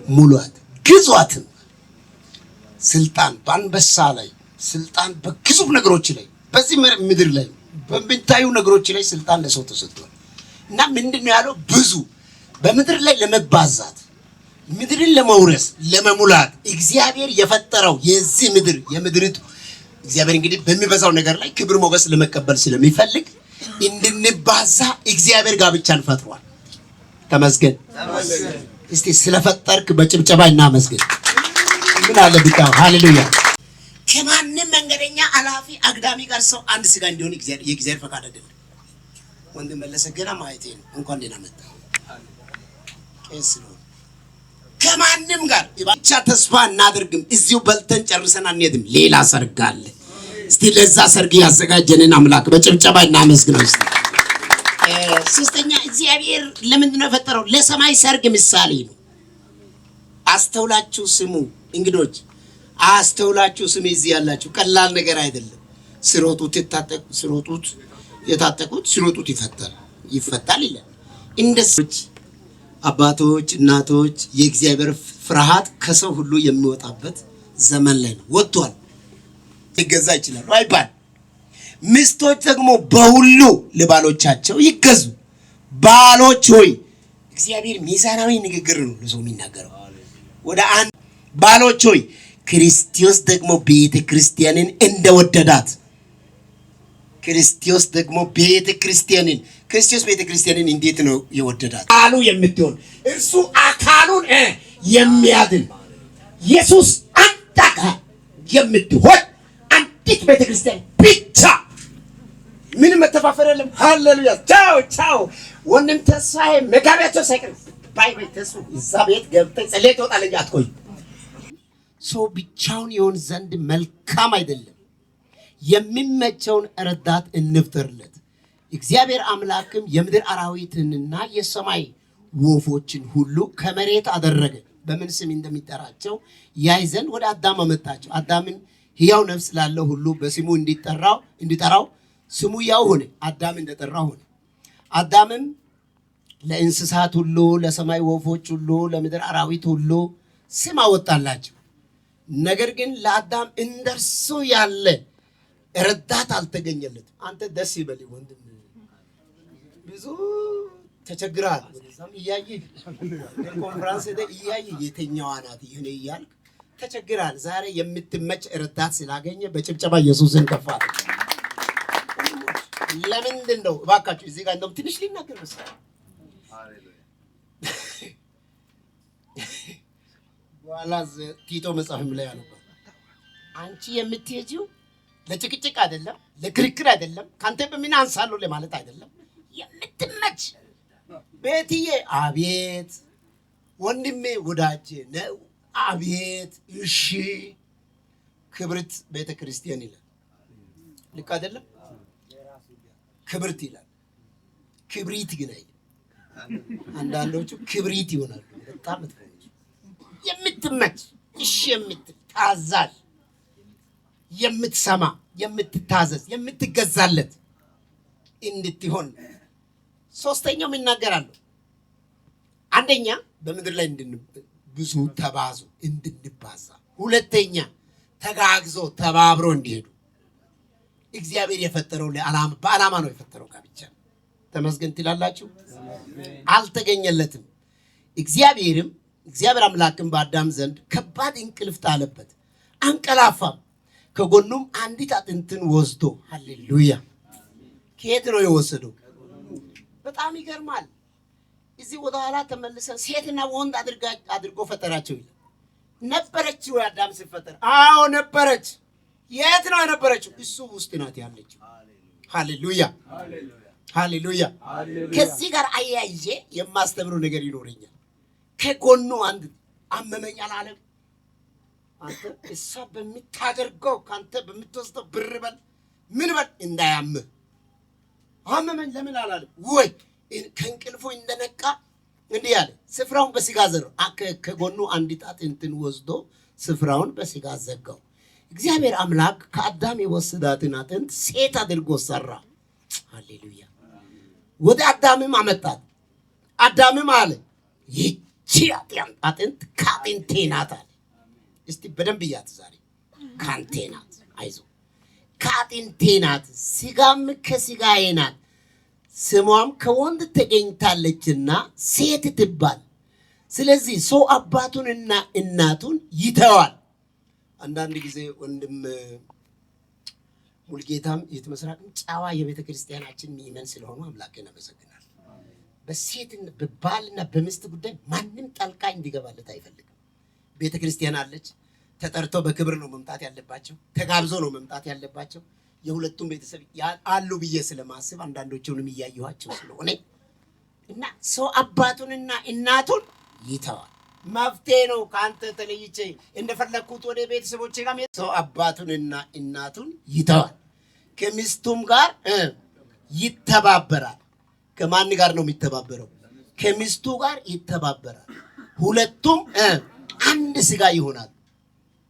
Speaker 7: ሙሏት፣ ግዟትም። ስልጣን በአንበሳ ላይ፣ ስልጣን በግዙፍ ነገሮች ላይ፣ በዚህ ምድር ላይ በሚታዩ ነገሮች ላይ ስልጣን ለሰው ተሰጥቷል። እና ምንድን ነው ያለው? ብዙ በምድር ላይ ለመባዛት፣ ምድርን ለመውረስ፣ ለመሙላት እግዚአብሔር የፈጠረው የዚህ ምድር የምድሪቱ እግዚአብሔር እንግዲህ በሚበዛው ነገር ላይ ክብር ሞገስ ለመቀበል ስለሚፈልግ እንድንባዛ እግዚአብሔር ጋብቻን ፈጥሯል። ተመስገን። እስቲ ስለፈጠርክ በጭብጨባ እናመስግን። ምን አለ ቢታው ሃሌሉያ። ከማንም መንገደኛ አላፊ አግዳሚ ጋር ሰው አንድ ስጋ እንዲሆን የእግዚአብሔር ፈቃድ አይደለም። ወንድም መለሰ ገና ማየቴ ነው። እንኳን ደህና መጣ ቄስ ነው። ከማንም ጋር ብቻ ተስፋ እናደርግም። እዚሁ በልተን ጨርሰን አንሄድም። ሌላ ሰርግ አለ። እስቲ ለዛ ሰርግ ያዘጋጀንን አምላክ በጭብጨባ እናመስግነው። እስቲ ሶስተኛ እግዚአብሔር ለምንድን ነው የፈጠረው? ለሰማይ ሰርግ ምሳሌ ነው። አስተውላችሁ ስሙ እንግዶች፣ አስተውላችሁ ስሙ። እዚህ ያላችሁ ቀላል ነገር አይደለም። ሲሮጡት የታጠቁት ሲሮጡት ይፈታል ይፈታል ይላል። እንደዚህ አባቶች እናቶች፣ የእግዚአብሔር ፍርሃት ከሰው ሁሉ የሚወጣበት ዘመን ላይ ነው። ወጥቷል። ሊገዛ ይችላሉ አይባል። ሚስቶች ደግሞ በሁሉ ለባሎቻቸው ይገዙ። ባሎች ሆይ፣ እግዚአብሔር ሚዛናዊ ንግግር ነው ለሰው የሚናገረው። ወደ አንድ ባሎች ሆይ፣ ክርስቶስ ደግሞ ቤተ ክርስቲያንን እንደወደዳት፣ ክርስቶስ ደግሞ ቤተ ክርስቲያንን፣ ክርስቶስ ቤተ ክርስቲያንን እንዴት ነው የወደዳት? አሉ የምትሆን እርሱ አካሉን የሚያድን ኢየሱስ አንድ አካል የምትሆን አንዲት ቤተ ክርስቲያን ብቻ፣ ምንም መተፋፈር የለም። ሃሌሉያ። ቻው ቻው። ወንድም ተስፋዬ መጋቢያቸው ሳይቀር bye bye። ተስፉ እዛ ቤት ገብተህ ጸልየህ ትወጣለህ እንጂ አትቆይ። ሰው ብቻውን ይሆን ዘንድ መልካም አይደለም። የሚመቸውን ረዳት እንፍጠርለት። እግዚአብሔር አምላክም የምድር አራዊትንና የሰማይ ወፎችን ሁሉ ከመሬት አደረገ። በምን ስም እንደሚጠራቸው ያይ ዘንድ ወደ አዳም አመጣቸው። አዳምን ሕያው ነፍስ ላለው ሁሉ በስሙ እንዲጠራው ስሙ ያው ሆነ። አዳም እንደጠራው ሆነ። አዳምም ለእንስሳት ሁሉ፣ ለሰማይ ወፎች ሁሉ፣ ለምድር አራዊት ሁሉ ስም አወጣላቸው። ነገር ግን ለአዳም እንደርሱ ያለ ረዳት አልተገኘለትም። አንተ ደስ ይበል ወንድም፣ ብዙ ተቸግረሃል። ወደዛም እያየህ ኮንፈረንስ ሄደህ እያየህ የትኛዋ ናት ይህን እያልክ ተቸግረሃል። ዛሬ የምትመች ረዳት ስላገኘ በጭብጨባ ኢየሱስን ከፍ አድርግ። ለምንድን ነው እባካችሁ እዚህ ጋር እንደውም ትንሽ ሊናገር መሰለኝ። በኋላ ቲቶ መጽሐፍም ላይ ያነባል። አንቺ የምትሄጂው ለጭቅጭቅ አይደለም፣ ለክርክር አይደለም፣ ካንተ በምን አንሳለሁ ለማለት አይደለም። የምትመች ቤትዬ፣ አቤት ወንድሜ፣ ወዳጄ ነው፣ አቤት እሺ፣ ክብርት ቤተ ክርስቲያን ይላል። ልክ አይደለም? ክብርት ይላል። ክብሪት ግን አይልም። አንዳንዶቹ ክብሪት ይሆናሉ። በጣም መጥፎ። የምትመች፣ እሺ የምትል፣ ታዛዥ፣ የምትሰማ፣ የምትታዘዝ፣ የምትገዛለት እንድትሆን። ሶስተኛውም ይናገራሉ። አንደኛ በምድር ላይ ብዙ ተባዙ እንድንባዛ፣ ሁለተኛ ተጋግዞ ተባብሮ እንዲሄዱ እግዚአብሔር የፈጠረው በዓላማ ነው የፈጠረው ጋብቻ። ተመስገን ትላላችሁ። አልተገኘለትም። እግዚአብሔር አምላክም በአዳም ዘንድ ከባድ እንቅልፍ ጣለበት፣ አንቀላፋም። ከጎኑም አንዲት አጥንትን ወስዶ፣ ሃሌሉያ! ከየት ነው የወሰደው? በጣም ይገርማል። እዚህ ወደ ኋላ ተመልሰን ሴትና ወንድ አድርጎ ፈጠራቸው ይላል። ነበረች ወይ አዳም ሲፈጠር? አዎ ነበረች። የት ነው የነበረችው? እሱ ውስጥ ናት ያለችው። ሃሌሉያ ሃሌሉያ። ከዚህ ጋር አያይዤ የማስተምረው ነገር ይኖረኛል። ከጎኑ አንድ አመመኝ አላለም። አንተ እሷ በምታደርገው ከአንተ በምትወስደው ብር በል ምን በል እንዳያምህ። አመመኝ ለምን አላለም ወይ? ከእንቅልፉ እንደነቃ እንዲህ አለ፣ ስፍራውን በስጋ ዘረው። ከጎኑ አንዲት አጥንትን ወስዶ ስፍራውን በስጋ ዘጋው። እግዚአብሔር አምላክ ከአዳም የወሰዳትን አጥንት ሴት አድርጎ ሰራ። ሃሌሉያ። ወደ አዳምም አመጣት። አዳምም አለ ይቺ አጥንት ከአጥንቴ ናት አለ። እስቲ በደንብ እያት ዛሬ ካንቴ ናት፣ አይዞ ከአጥንቴ ናት፣ ስጋም ከስጋዬ ናት፣ ስሟም ከወንድ ተገኝታለችና ሴት ትባል። ስለዚህ ሰው አባቱንና እናቱን ይተዋል። አንዳንድ ጊዜ ወንድም ሙልጌታም የትመስራቅም ጨዋ የቤተ ክርስቲያናችን ምእመን ስለሆኑ አምላክን አመሰግናል። በሴት በባልና በሚስት ጉዳይ ማንም ጣልቃ እንዲገባለት አይፈልግም። ቤተ ክርስቲያን አለች። ተጠርተው በክብር ነው መምጣት ያለባቸው። ተጋብዞ ነው መምጣት ያለባቸው። የሁለቱም ቤተሰብ አሉ ብዬ ስለማስብ አንዳንዶቹንም እያየኋቸው ስለሆነ እና ሰው አባቱንና እናቱን ይተዋል። መፍትሄ ነው። ከአንተ ተለይቼ እንደፈለግኩት ወደ ቤተሰቦቼ ጋር ሰው አባቱንና እናቱን ይተዋል፣ ከሚስቱም ጋር ይተባበራል። ከማን ጋር ነው የሚተባበረው? ከሚስቱ ጋር ይተባበራል። ሁለቱም አንድ ስጋ ይሆናሉ።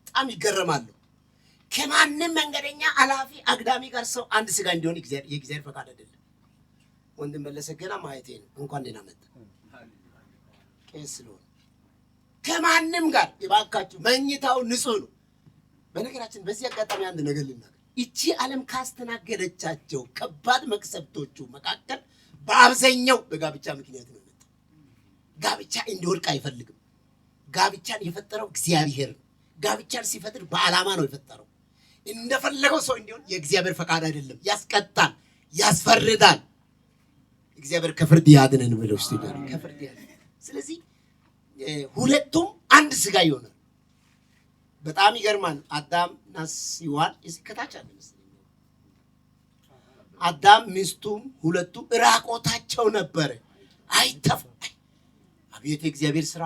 Speaker 7: በጣም ይገረማሉ። ከማንም መንገደኛ አላፊ አግዳሚ ጋር ሰው አንድ ስጋ እንዲሆን የእግዚአብሔር ፈቃድ አይደለም። ወንድም መለሰ ገና ማየቴ ነው። እንኳን ደህና መጣ ቄስ ስለሆነ ከማንም ጋር እባካችሁ፣ መኝታው ንጹህ ነው። በነገራችን በዚህ አጋጣሚ አንድ ነገር ልናገር። ይቺ ዓለም ካስተናገደቻቸው ከባድ መቅሰፍቶቹ መካከል በአብዛኛው በጋብቻ ምክንያት ነው የመጣው። ጋብቻ እንዲወድቅ አይፈልግም። ጋብቻን የፈጠረው እግዚአብሔር ነው። ጋብቻን ሲፈጥር በዓላማ ነው የፈጠረው። እንደፈለገው ሰው እንዲሆን የእግዚአብሔር ፈቃድ አይደለም። ያስቀጣል፣ ያስፈርዳል። እግዚአብሔር ከፍርድ ያድነን ብለው እስቲ በሉ፣ ከፍርድ ያድነን። ስለዚህ ሁለቱም አንድ ስጋ ይሆናል። በጣም ይገርማል። አዳም እና ሔዋን እዚህ ከታች አለ መሰለኝ። አዳም ሚስቱም ሁለቱም እራቆታቸው ነበረ። አይተፍ አቤት የእግዚአብሔር ስራ።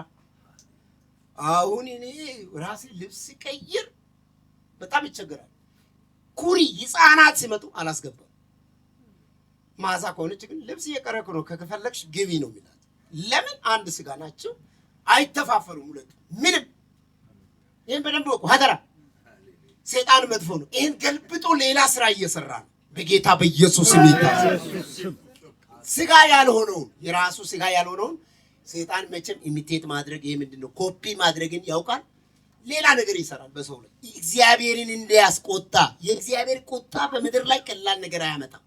Speaker 7: አሁን እኔ ራሴ ልብስ ቀይር በጣም ይቸገራል። ኩሪ ህፃናት ሲመጡ አላስገባም። ማዛ ከሆነች ግን ልብስ እየቀረኩ ነው ከፈለግሽ ግቢ ነው የሚላት። ለምን? አንድ ስጋ ናቸው፣ አይተፋፈሩም ሁለቱ ምንም። ይህን በደንብ ወቁ። ሀደራ ሰይጣን መጥፎ ነው። ይህን ገልብጦ ሌላ ስራ እየሰራ ነው። በጌታ በኢየሱስ ስም ይታዘዝ። ስጋ ያልሆነውን የራሱ ስጋ ያልሆነውን ሰይጣን መቼም imitate ማድረግ ይሄ ምንድን ነው ኮፒ ማድረግን ያውቃል። ሌላ ነገር ይሰራል በሰው ላይ እግዚአብሔርን እንዲያስቆጣ። የእግዚአብሔር ቁጣ በምድር ላይ ቀላል ነገር አያመጣም።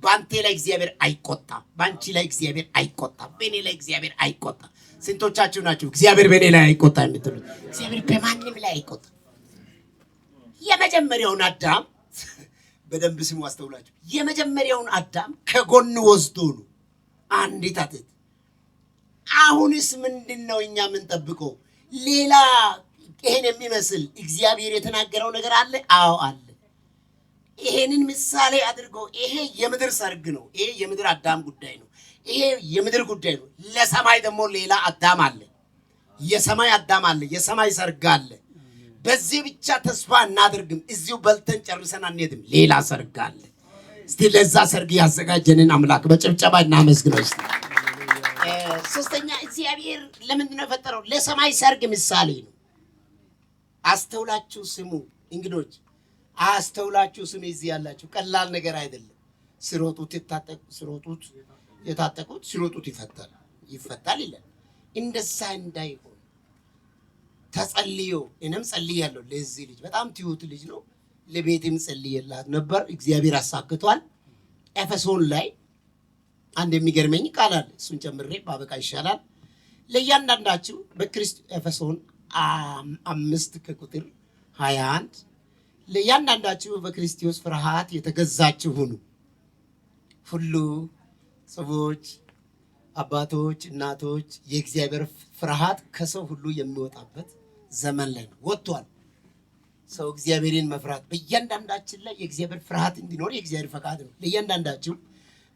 Speaker 7: በአንተ ላይ እግዚአብሔር አይቆጣም። በአንቺ ላይ እግዚአብሔር አይቆጣም። በእኔ ላይ እግዚአብሔር አይቆጣም። ስንቶቻችሁ ናችሁ እግዚአብሔር በእኔ ላይ አይቆጣም የምትሉት? እግዚአብሔር በማንም ላይ አይቆጣም። የመጀመሪያውን አዳም በደንብ ስሙ፣ አስተውላችሁ። የመጀመሪያውን አዳም ከጎን ወስዶ ነው አንዲት አጥንት። አሁንስ ምንድን ነው እኛ የምንጠብቀው? ሌላ ይሄን የሚመስል እግዚአብሔር የተናገረው ነገር አለ? አዎ አለ። ይሄንን ምሳሌ አድርጎ ይሄ የምድር ሰርግ ነው። ይሄ የምድር አዳም ጉዳይ ነው። ይሄ የምድር ጉዳይ ነው። ለሰማይ ደግሞ ሌላ አዳም አለ። የሰማይ አዳም አለ። የሰማይ ሰርግ አለ። በዚህ ብቻ ተስፋ እናድርግም። እዚሁ በልተን ጨርሰን አንሄድም። ሌላ ሰርግ አለ። እስቲ ለዛ ሰርግ ያዘጋጀንን አምላክ በጭብጨባ እናመስግነው። እስቲ ሶስተኛ እግዚአብሔር ለምንድን ነው የፈጠረው? ለሰማይ ሰርግ ምሳሌ ነው። አስተውላችሁ ስሙ እንግዶች፣ አስተውላችሁ ስሙ። እዚህ ያላችሁ ቀላል ነገር አይደለም። ሲሮጡት ሲሮጡት የታጠቁት ሲሮጡት ይፈታል ይፈታል ይላል። እንደዛ እንዳይሆን ተጸልዮ እኔም ጸልያለሁ ለዚህ ልጅ በጣም ትሁት ልጅ ነው። ለቤትም ጸልዬላት ነበር። እግዚአብሔር አሳክቷል። ኤፌሶን ላይ አንድ የሚገርመኝ ቃል አለ። እሱን ጨምሬ ባበቃ ይሻላል። ለእያንዳንዳችሁ በክርስቶስ ኤፌሶን 5 ከቁጥር 21 ለእያንዳንዳችሁ በክርስቶስ ፍርሃት የተገዛችሁ ሁኑ። ሁሉ ሰዎች፣ አባቶች፣ እናቶች የእግዚአብሔር ፍርሃት ከሰው ሁሉ የሚወጣበት ዘመን ላይ ነው። ወጥቷል። ሰው እግዚአብሔርን መፍራት በእያንዳንዳችን ላይ የእግዚአብሔር ፍርሃት እንዲኖር የእግዚአብሔር ፈቃድ ነው። ለእያንዳንዳችሁ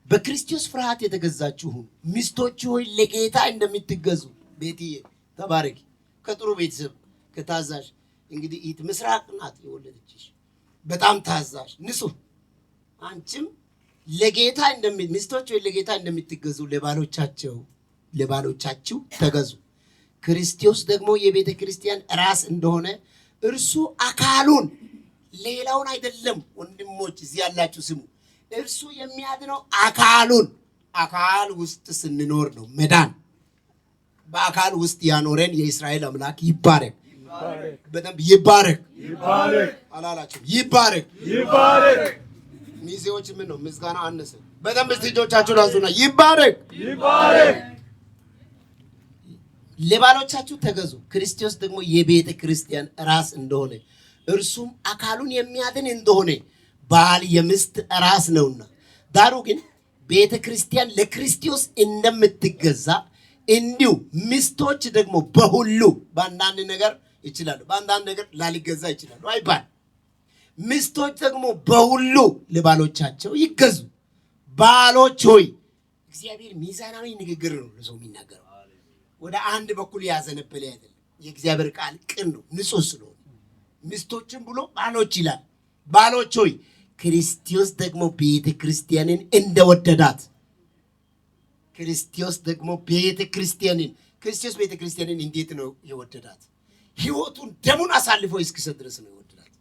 Speaker 7: በክርስቶስ ፍርሃት የተገዛችሁ ሁኑ። ሚስቶች ሆይ ለጌታ እንደምትገዙ። ቤትዬ ተባረኪ። ከጥሩ ቤተሰብ ከታዛዥ እንግዲህ ኢት ምስራቅ ናት የወለደችሽ፣ በጣም ታዛዥ ንጹህ። አንቺም ለጌታ እንደሚ ሚስቶች ሆይ ለጌታ እንደምትገዙ ለባሎቻችሁ ተገዙ። ክርስቶስ ደግሞ የቤተ ክርስቲያን ራስ እንደሆነ እርሱ አካሉን ሌላውን አይደለም። ወንድሞች እዚህ ያላችሁ ስሙ። እርሱ የሚያድነው አካሉን፣ አካል ውስጥ ስንኖር ነው መዳን። በአካል ውስጥ ያኖረን የእስራኤል አምላክ ይባረክ፣ በደንብ ይባረክ። አላላችሁም? ይባረክ። ሚዜዎች ምን ነው ምስጋና አነሰ? በደንብ እስቲ እጆቻችሁን አንሱና ይባረክ። ለባሎቻችሁ ተገዙ። ክርስቶስ ደግሞ የቤተ ክርስቲያን ራስ እንደሆነ እርሱም አካሉን የሚያድን እንደሆነ ባል የሚስት ራስ ነውና። ዳሩ ግን ቤተ ክርስቲያን ለክርስቶስ እንደምትገዛ እንዲሁ ሚስቶች ደግሞ በሁሉ በአንዳንድ ነገር ይችላሉ፣ በአንዳንድ ነገር ላሊገዛ ይችላሉ አይባል። ሚስቶች ደግሞ በሁሉ ለባሎቻቸው ይገዙ። ባሎች ሆይ፣ እግዚአብሔር ሚዛናዊ ንግግር ነው ለሰው የሚናገረው። ወደ አንድ በኩል ያዘነበለ አይደለም። የእግዚአብሔር ቃል ቅን ነው፣ ንጹህ ስለሆነ ሚስቶችን ብሎ ባሎች ይላል። ባሎች ሆይ ክርስቶስ ደግሞ ቤተ ክርስቲያንን እንደወደዳት፣ ክርስቶስ ደግሞ ቤተ ክርስቲያንን፣ ክርስቶስ ቤተ ክርስቲያንን እንዴት ነው የወደዳት? ሕይወቱን ደሙን አሳልፎ እስኪሰጥ ድረስ ነው የወደዳት።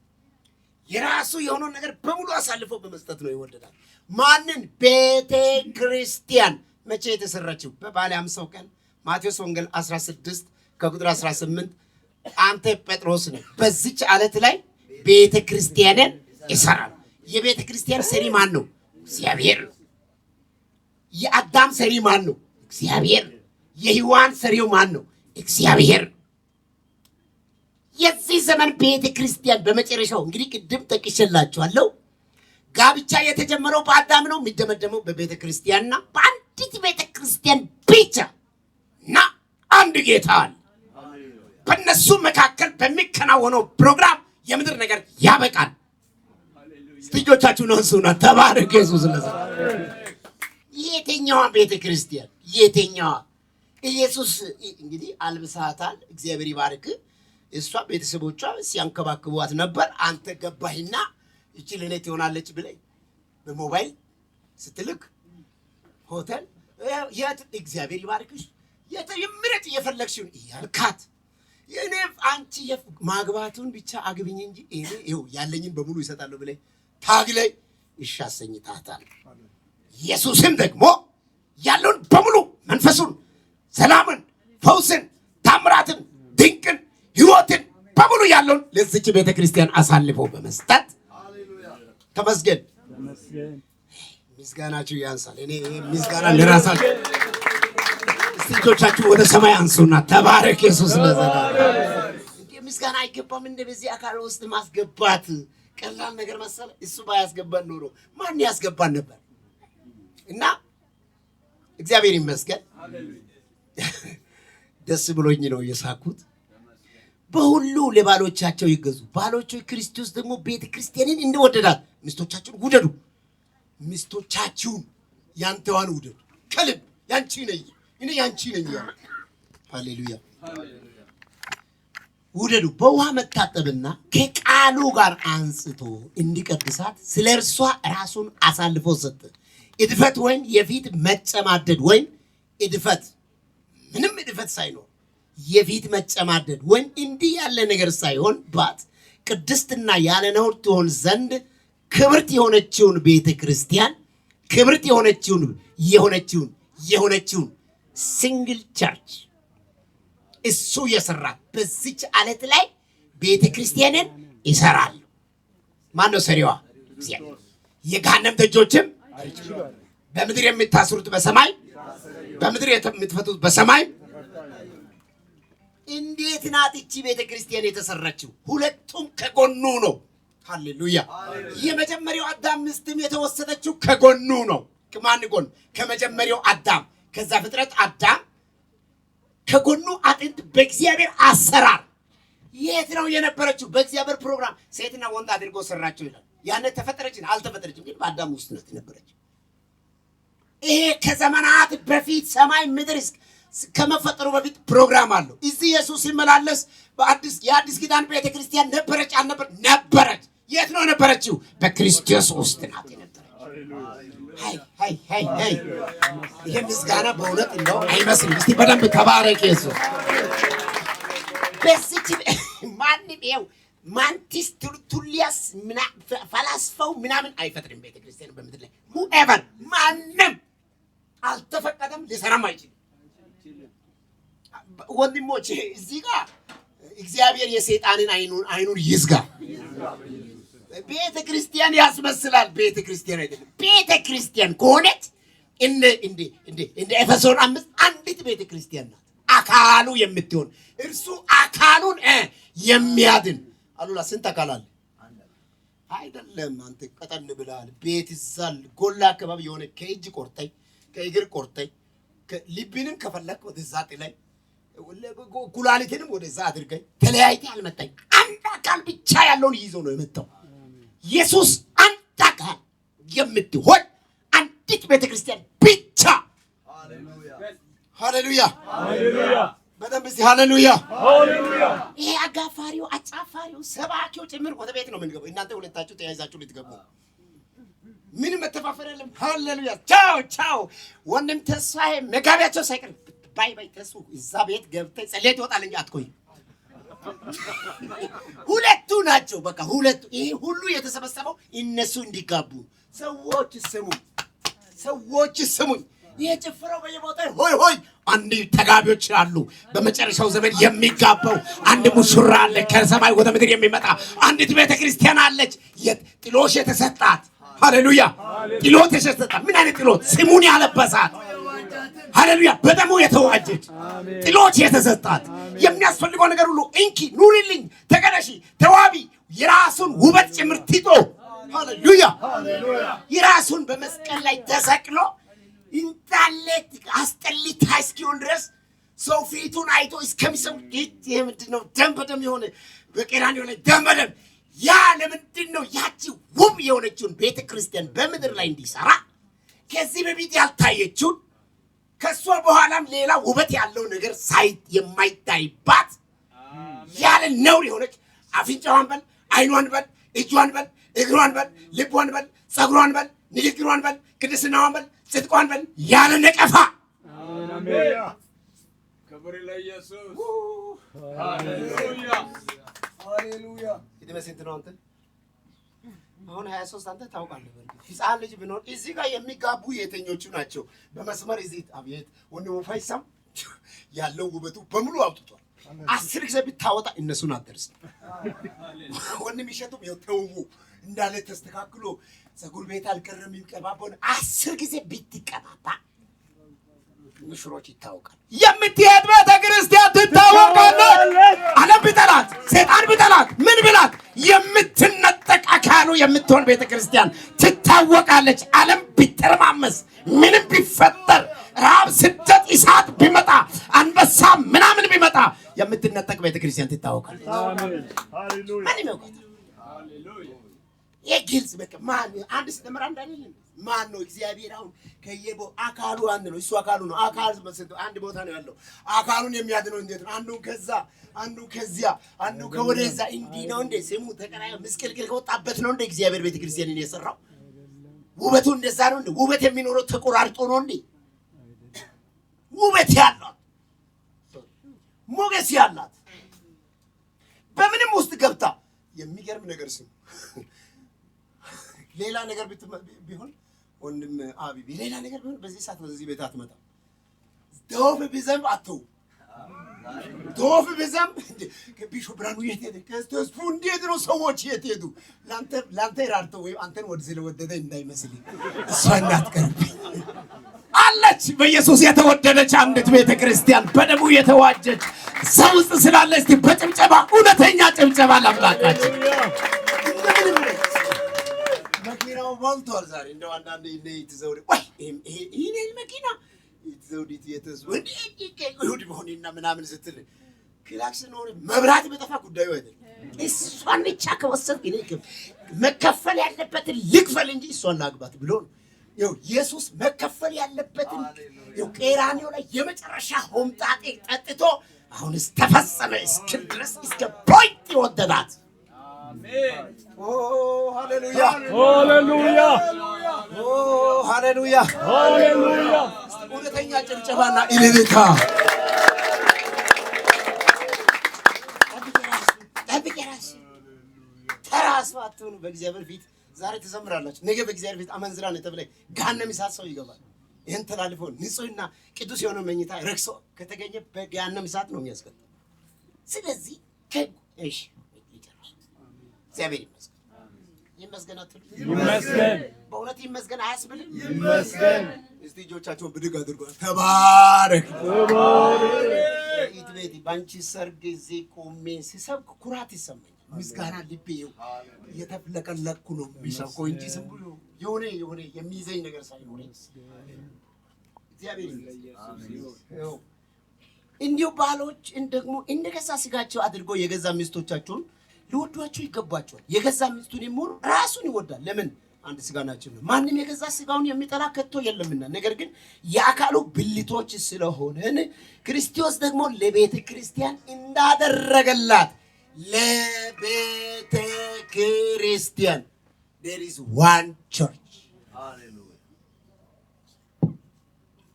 Speaker 7: የራሱ የሆነውን ነገር በሙሉ አሳልፎ በመስጠት ነው የወደዳት። ማንን? ቤተ ክርስቲያን። መቼ የተሰራችው? በበዓለ ሃምሳው ቀን ማቴዎስ ወንጌል 16 ከቁጥር 18 አንተ ጴጥሮስ ነህ፣ በዚች አለት ላይ ቤተ ክርስቲያንን ይሰራል። የቤተ ክርስቲያን ሰሪ ማን ነው? እግዚአብሔር ነው። የአዳም ሰሪ ማን ነው? እግዚአብሔር ነው። የሔዋን ሰሪው ማን ነው? እግዚአብሔር ነው። የዚህ ዘመን ቤተ ክርስቲያን በመጨረሻው እንግዲህ ቅድም ጠቅሼላችኋለሁ። ጋብቻ የተጀመረው በአዳም ነው፣ የሚደመደመው በቤተ ክርስቲያንና በአንዲት ቤተ ክርስቲያን ብቻ እና አንድ ጌታ አለ። በእነሱ መካከል በሚከናወነው ፕሮግራም የምድር ነገር ያበቃል። እስቲ እጆቻችሁን አንሱና ተባረክ ኢየሱስ ለዘላለም። የትኛዋ ቤተ ክርስቲያን የትኛዋ? ኢየሱስ እንግዲህ አልብሳታል። እግዚአብሔር ይባርክ። እሷ ቤተሰቦቿ ሲያንከባክቧት ነበር። አንተ ገባህና ይቺ ለእኔ ትሆናለች ብለህ በሞባይል ስትልክ ሆቴል የት እግዚአብሔር ይባርክሽ የት ምረጥ እየፈለግሽውን እያልካት እኔ አንቺ ማግባቱን ብቻ አግብኝ እንጂ እኔ ይኸው ያለኝን በሙሉ ይሰጣለሁ ብለህ ታግለህ እሺ አሰኝታታል። ኢየሱስም ደግሞ ያለውን በሙሉ መንፈሱን፣ ሰላምን፣ ፈውስን፣ ታምራትን፣ ድንቅን፣ ሕይወትን በሙሉ ያለውን ለዚች ቤተ ክርስቲያን አሳልፎ በመስጠት ተመስገን። ምስጋናችሁ ያንሳል። እኔ ምስጋና ለራሳችሁ። እስቲ እጆቻችሁ ወደ ሰማይ አንሱና ተባረክ ኢየሱስ ለዘላለም። እንዴ ምስጋና አይገባም? እንደ በዚህ አካል ውስጥ ማስገባት ቀላል ነገር መሰለ? እሱ ባያስገባን ኖሮ ማን ያስገባን ነበር? እና እግዚአብሔር ይመስገን፣ ደስ ብሎኝ ነው የሳኩት። በሁሉ ለባሎቻቸው ይገዙ። ባሎች ሆይ ክርስቶስ ደግሞ ቤተ ክርስቲያንን እንደወደዳት ሚስቶቻችሁን ውደዱ። ሚስቶቻችሁን ያንተዋን ውደዱ። ከልብ ያንቺ ነኝ እኔ ያንቺ ነኝ ያለ ሃሌሉያ ውደዱ። በውሃ መታጠብና ከቃሉ ጋር አንጽቶ እንዲቀድሳት ስለ እርሷ ራሱን አሳልፎ ሰጠ። እድፈት ወይም የፊት መጨማደድ ወይም እድፈት፣ ምንም እድፈት ሳይኖር የፊት መጨማደድ ወይም እንዲህ ያለ ነገር ሳይሆንባት ቅድስትና ያለ ነውር ትሆን ዘንድ ክብርት የሆነችውን ቤተ ክርስቲያን፣ ክብርት የሆነችውን single church እሱ የሰራት በዚች አለት ላይ ቤተ ክርስቲያንን ይሰራል። ማን ነው ሰሪዋ? እግዚአብሔር። የገሃነም ደጆችም በምድር የምታስሩት በሰማይ፣ በምድር የምትፈቱት በሰማይ። እንዴት ናት እቺ ቤተ ክርስቲያን የተሰራችው? ሁለቱም ከጎኑ ነው። ሃሌሉያ። የመጀመሪያው አዳም ሚስትም የተወሰደችው ከጎኑ ነው። ከማን ጎን? ከመጀመሪያው አዳም፣ ከዛ ፍጥረት አዳም ከጎኑ አጥንት በእግዚአብሔር አሰራር የት ነው የነበረችው? በእግዚአብሔር ፕሮግራም ሴትና ወንድ አድርጎ ሰራቸው ይላል። ያኔ ተፈጠረች አልተፈጠረችም፣ ግን በአዳም ውስጥ ናት የነበረችው። ይሄ ከዘመናት በፊት ሰማይ ምድር ከመፈጠሩ በፊት ፕሮግራም አለው። እዚህ ኢየሱስ ሲመላለስ የአዲስ ኪዳን ቤተ ክርስቲያን ነበረች አልነበር? ነበረች። የት ነው ነበረችው? በክርስቶስ ውስጥ ናት የነበረች። ሃይ ሃይ ሃይ ሃይ! ይሄ ምስጋና በእውነት እንደው አይመስልም። እስቲ በደንብ ተባረክ ኢየሱስ። በዚች ማንም ይኸው ማንቲስ ቱርቱሊያስ ፈላስፋው ምናምን አይፈጥርም። ቤተክርስቲያን በምድር ላይ whoever ማንም አልተፈቀደም፣ ሊሰራም አይችልም። ወንድሞች፣ እዚህ ጋር እግዚአብሔር የሰይጣንን አይኑን ይዝጋ። ቤተ ክርስቲያን ያስመስላል፣ ቤተ ክርስቲያን አይደለም። ቤተ ክርስቲያን ከሆነች እንደ ኤፌሶን 5 አንዲት ቤተ ክርስቲያን ናት፣ አካሉ የምትሆን፣ እርሱ አካሉን የሚያድን። አሉላ፣ ስንት አካል አለ? አይደለም፣ አንተ ቀጠን ብለሃል። ቤት ይዛል ጎላ አካባቢ የሆነ ከእጅ ቆርጠኝ፣ ከእግር ቆርጠኝ፣ ልብንም ከፈለክ ወደዛ ጥለኝ፣ ኩላሊትንም ወደዛ አድርገኝ፣ ተለያይተህ አልመጣኝ። አንድ አካል ብቻ ያለውን ይዞ ነው የመጣው ኢየሱስ። አንድ አካል የምትሆን አንዲት ቤተክርስቲያን ብቻ። ሃሌሉያ! በደንብ እስቲ ሃሌሉያ! ይሄ አጋፋሪው፣ አጫፋሪው፣ ሰባኪው ጭምር ወደ ቤት ነው የምንገባው። እናንተ ሁለታችሁ ተያይዛችሁ ልትገቡ ምንም መተፋፈር የለም። ሃሌሉያ! ቻው ቻው። ወንድም ተስፋዬ መጋቢያቸው ሳይቀር bye bye። ተሱ እዛ ቤት ገብተህ ጸልየህ ትወጣለህ እንጂ አትቆይም። ሁለቱ ናቸው። በቃ ሁለቱ። ይሄ ሁሉ የተሰበሰበው እነሱ እንዲጋቡ። ሰዎች ስሙ፣ ሰዎች ስሙኝ። ይሄ ጭፍረው በየቦታው ሆይ ሆይ፣ አንድ ተጋቢዎች አሉ። በመጨረሻው ዘመን የሚጋባው አንድ ሙሽራ አለ፣ ከሰማይ ወደ ምድር የሚመጣ አንዲት ቤተ ክርስቲያን አለች፣ ጥሎሽ የተሰጣት። ሃሌሉያ! ጥሎት የተሰጣት፣ ምን አይነት ጥሎት? ስሙን ያለበሳት። ሃሌሉያ! በደሙ የተዋጀች፣ ጥሎት የተሰጣት፣ የሚያስፈልገው ነገር ሁሉ እንኪ፣ ኑሪልኝ፣ ተቀደሺ፣ ተዋቢ፣ የራሱን ውበት ጭምር ትቶ፣ ሃሌሉያ፣ የራሱን በመስቀል ላይ ተሰቅሎ እንዳለ አስጠሊታ እስኪሆን ድረስ፣ ሰው ፊቱን አይቶ እስከሚሰው፣ ይህ ምንድን ነው? ደም በደም የሆነ፣ በቀራንዮ ላይ ደም በደም። ያ ለምንድን ነው? ያቺ ውብ የሆነችውን ቤተ ክርስቲያን በምድር ላይ እንዲሰራ፣ ከዚህ በፊት ያልታየችውን፣ ከእሷ በኋላም ሌላ ውበት ያለው ነገር ሳይ የማይታይባት፣ ያለ ነውር የሆነች፣ አፍንጫዋን በል፣ አይኗን በል፣ እጇን በል፣ እግሯን በል፣ ልቧን በል፣ ፀጉሯን በል፣ ንግግሯን በል፣ ቅድስናዋን በል፣ ጽድቋን በል፣ ያለ ነቀፋ።
Speaker 3: ክብር ለኢየሱስ። ሃሌሉያ ሃሌሉያ።
Speaker 7: እድሜ ስንት ነው አንተ? አሁን 23። አንተ ታውቃለህ። በእርግጥ ህፃን ልጅ ቢኖር እዚህ ጋር የሚጋቡ የተኞቹ ናቸው? በመስመር እዚህ አቤት ወንድሙ ፈይሳም ያለው ውበቱ በሙሉ አውጥቷል። 10 ጊዜ ብታወጣ እነሱን አትደርስም። ወንድም ይሸቱም ይኸው ተውቡ እንዳለ ተስተካክሎ ፀጉር ቤት አልቀረም የሚቀባባው፣ 10 ጊዜ ብትቀባባ ሙሽሮች ይታወቃል። የምትሄድ ቤተ ክርስቲያን ትታወቃለች። ዓለም ቢጠላት፣ ሰይጣን ቢጠላት፣ ምን ቢላት የምትነጠቅ አካሉ የምትሆን ቤተ ክርስቲያን ትታወቃለች። ዓለም ቢተረማመስ፣ ምንም ቢፈጠር፣ ረሃብ፣ ስደት፣ እሳት ቢመጣ፣ አንበሳ ምናምን ቢመጣ የምትነጠቅ ቤተ ክርስቲያን ትታወቃለች። ማንም ያውቃታል። ይህ ግልጽ በቃ ማን አንድ ሲደመር አንድ አይደለም። ማን ነው እግዚአብሔር? አሁን ከየቦ አካሉ አንድ ነው። እሱ አካሉ ነው። አካል አንድ ቦታ ነው ያለው። አካሉን የሚያድነው እንዴት ነው? አንዱ ከዛ፣ አንዱ ከዚያ፣ አንዱ ከወደዛ እንዲህ ነው እንዴ? ስሙ ተቀራይ ምስቅልቅል ከወጣበት ነው እንደ እግዚአብሔር ቤተ ክርስቲያንን የሰራው? ውበቱ እንደዛ ነው እንዴ? ውበት የሚኖረው ተቆራርጦ ነው እንዴ? ውበት ያላት፣ ሞገስ ያላት፣ በምንም ውስጥ ገብታ የሚገርም ነገር ስሙ። ሌላ ነገር ቢሆን፣ ወንድም አቢቢ፣ ሌላ ነገር ቢሆን በዚህ ሰዓት በዚህ ቤት አትመጣም። ዶፍ ቢዘንብ አትተው። ዶፍ ቢዘንብ ቢሾ ብርሃኑ የት ሄደ? ተስፉ እንዴት ነው? ሰዎች የት ሄዱ? ለአንተ ራርተው ወይም አንተን ወደ ስለወደደ እንዳይመስል እሷ እንዳትቀርብኝ አለች። በኢየሱስ የተወደደች አንዲት ቤተ ክርስቲያን በደሙ የተዋጀች ሰው ውስጥ ስላለች በጭብጨባ፣ እውነተኛ ጭብጨባ ለአምላካችን። እንደምንም መኪናው ሞልቷል። ዛሬ እንደው አንዳንዴ እንደ ዘውዴ ወይ ይሄን መኪና ዘውዲቱ የተዙ እሑድ በሆነና ምናምን ስትል ክላክስ ኖረ መብራት በጠፋ ጉዳዩ አይደለም። እሷን ብቻ ከወሰድክ እኔ መከፈል ያለበትን ልክፈል እንጂ እሷን ላግባት ብሎ ነው። ይኸው ኢየሱስ መከፈል ያለበትን ይኸው ቀራንዮ ላይ የመጨረሻ ሆምጣጤ ጠጥቶ አሁንስ ተፈጸመ እስክል ድረስ እስከ point የወደዳት።
Speaker 3: ኦ ሃሌሉያ!
Speaker 1: ሃሌሉያ!
Speaker 3: ኦ ሃሌሉያ!
Speaker 1: ሃሌሉያ!
Speaker 7: እውነተኛ ጭብጨባና እልልታ። ጠብቅ የራስህን፣ ተራ ሰው አትሁኑ። በእግዚአብሔር ፊት ዛሬ ትዘምራላችሁ፣ ነገ በእግዚአብሔር ፊት አመንዝራ ነህ ተብለህ ገሃነመ እሳት ሰው ይገባል። ይህን ተላልፎ ንጹሕና ቅዱስ የሆነ መኝታ ረክሶ ከተገኘ በገሃነመ እሳት ነው የሚያስገባው። ስለዚህ እሺ ይጨርሱ። እግዚአብሔር ይመስገን። ይመስገን አትሉ?
Speaker 1: ይመስገን።
Speaker 7: በእውነት ይመስገን አያስብልም?
Speaker 1: ይመስገን።
Speaker 7: እስቲ እጆቻቸውን ብድግ አድርጓል። ተባረክ። ቤት በአንቺ ሰርግ እዚህ ቆሜ ስሰብክ ኩራት ይሰማኛል። ምስጋና ልቤ ይኸው እየተፍለቀለቅኩ ነው የሚሰብከው እንጂ ዝም ብሎ የሆነ የሆነ የሚይዘኝ ነገር ሳይኖረኝ እግዚአብሔር ይመስገን። ይኸው እንዲሁ ባሎች ደግሞ እንደ ገዛ ስጋቸው አድርገው የገዛ ሚስቶቻቸውን ሊወዷቸው ይገባቸዋል። የገዛ ሚስቱን የሚወድ ራሱን ይወዳል። ለምን? አንድ ስጋ ናቸው። ማንም የገዛ ስጋውን የሚጠላ ከቶ የለምና፣ ነገር ግን የአካሉ ብልቶች ስለሆንን ክርስቶስ ደግሞ ለቤተ ክርስቲያን እንዳደረገላት፣ ለቤተ ክርስቲያን፣ there is one church,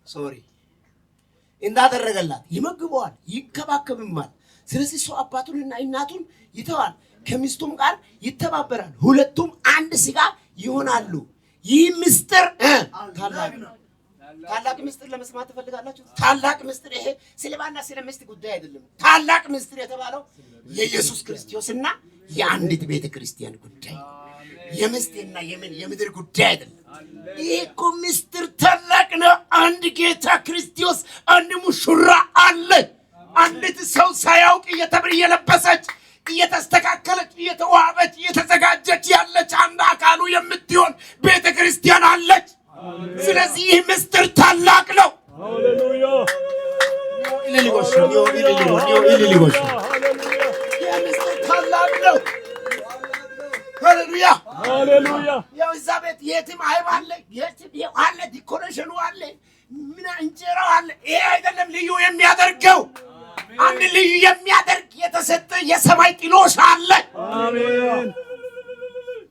Speaker 7: sorry፣ እንዳደረገላት ይመግበዋል፣ ይንከባከብማል። ስለዚህ ሰው አባቱንና እናቱን ይተዋል፣ ከሚስቱም ጋር ይተባበራል፣ ሁለቱም አንድ ስጋ ይሆናሉ። ይህ ምስጢር ታላቅ ነው። ታላቅ ምስጢር ለመስማት ትፈልጋላችሁ? ታላቅ ምስጢር ይሄ ስለ ባልና ስለ ሚስት ጉዳይ አይደለም። ታላቅ ምስጢር የተባለው የኢየሱስ ክርስቶስና የአንዲት ቤተ ክርስቲያን ጉዳይ ነው። የሚስትና የምን የምድር ጉዳይ አይደለም። ይህ እኮ ምስጢር ታላቅ ነው። አንድ ጌታ ክርስቶስ፣ አንድ ሙሽራ አለ። አንዲት ሰው ሳያውቅ እየለበሰች፣ እየተስተካከለች፣ እየተዋበች፣ እየተዘጋጀች ያለች አንድ አካሉ የምትሆን ቤተ ክርስቲያን አለች። ስለዚህ ይህ ምስጢር ታላቅ ነው።
Speaker 1: ሃሌሉያ!
Speaker 7: እልል ይጎሽ፣ እልል ይጎሽ። ይህ ምስጢር ታላቅ ነው። ሃሌሉያ!
Speaker 1: ሃሌሉያ!
Speaker 7: ያው እዛ ቤት የትም አይብ አለ፣ የትም ይኸው አለ፣ decoration ኑ አለ፣ ምን እንጀራው አለ። ይሄ አይደለም ልዩ የሚያደርገው። አንድ ልዩ የሚያደርግ የተሰጠ የሰማይ ጥሎሽ አለ።
Speaker 1: አሜን።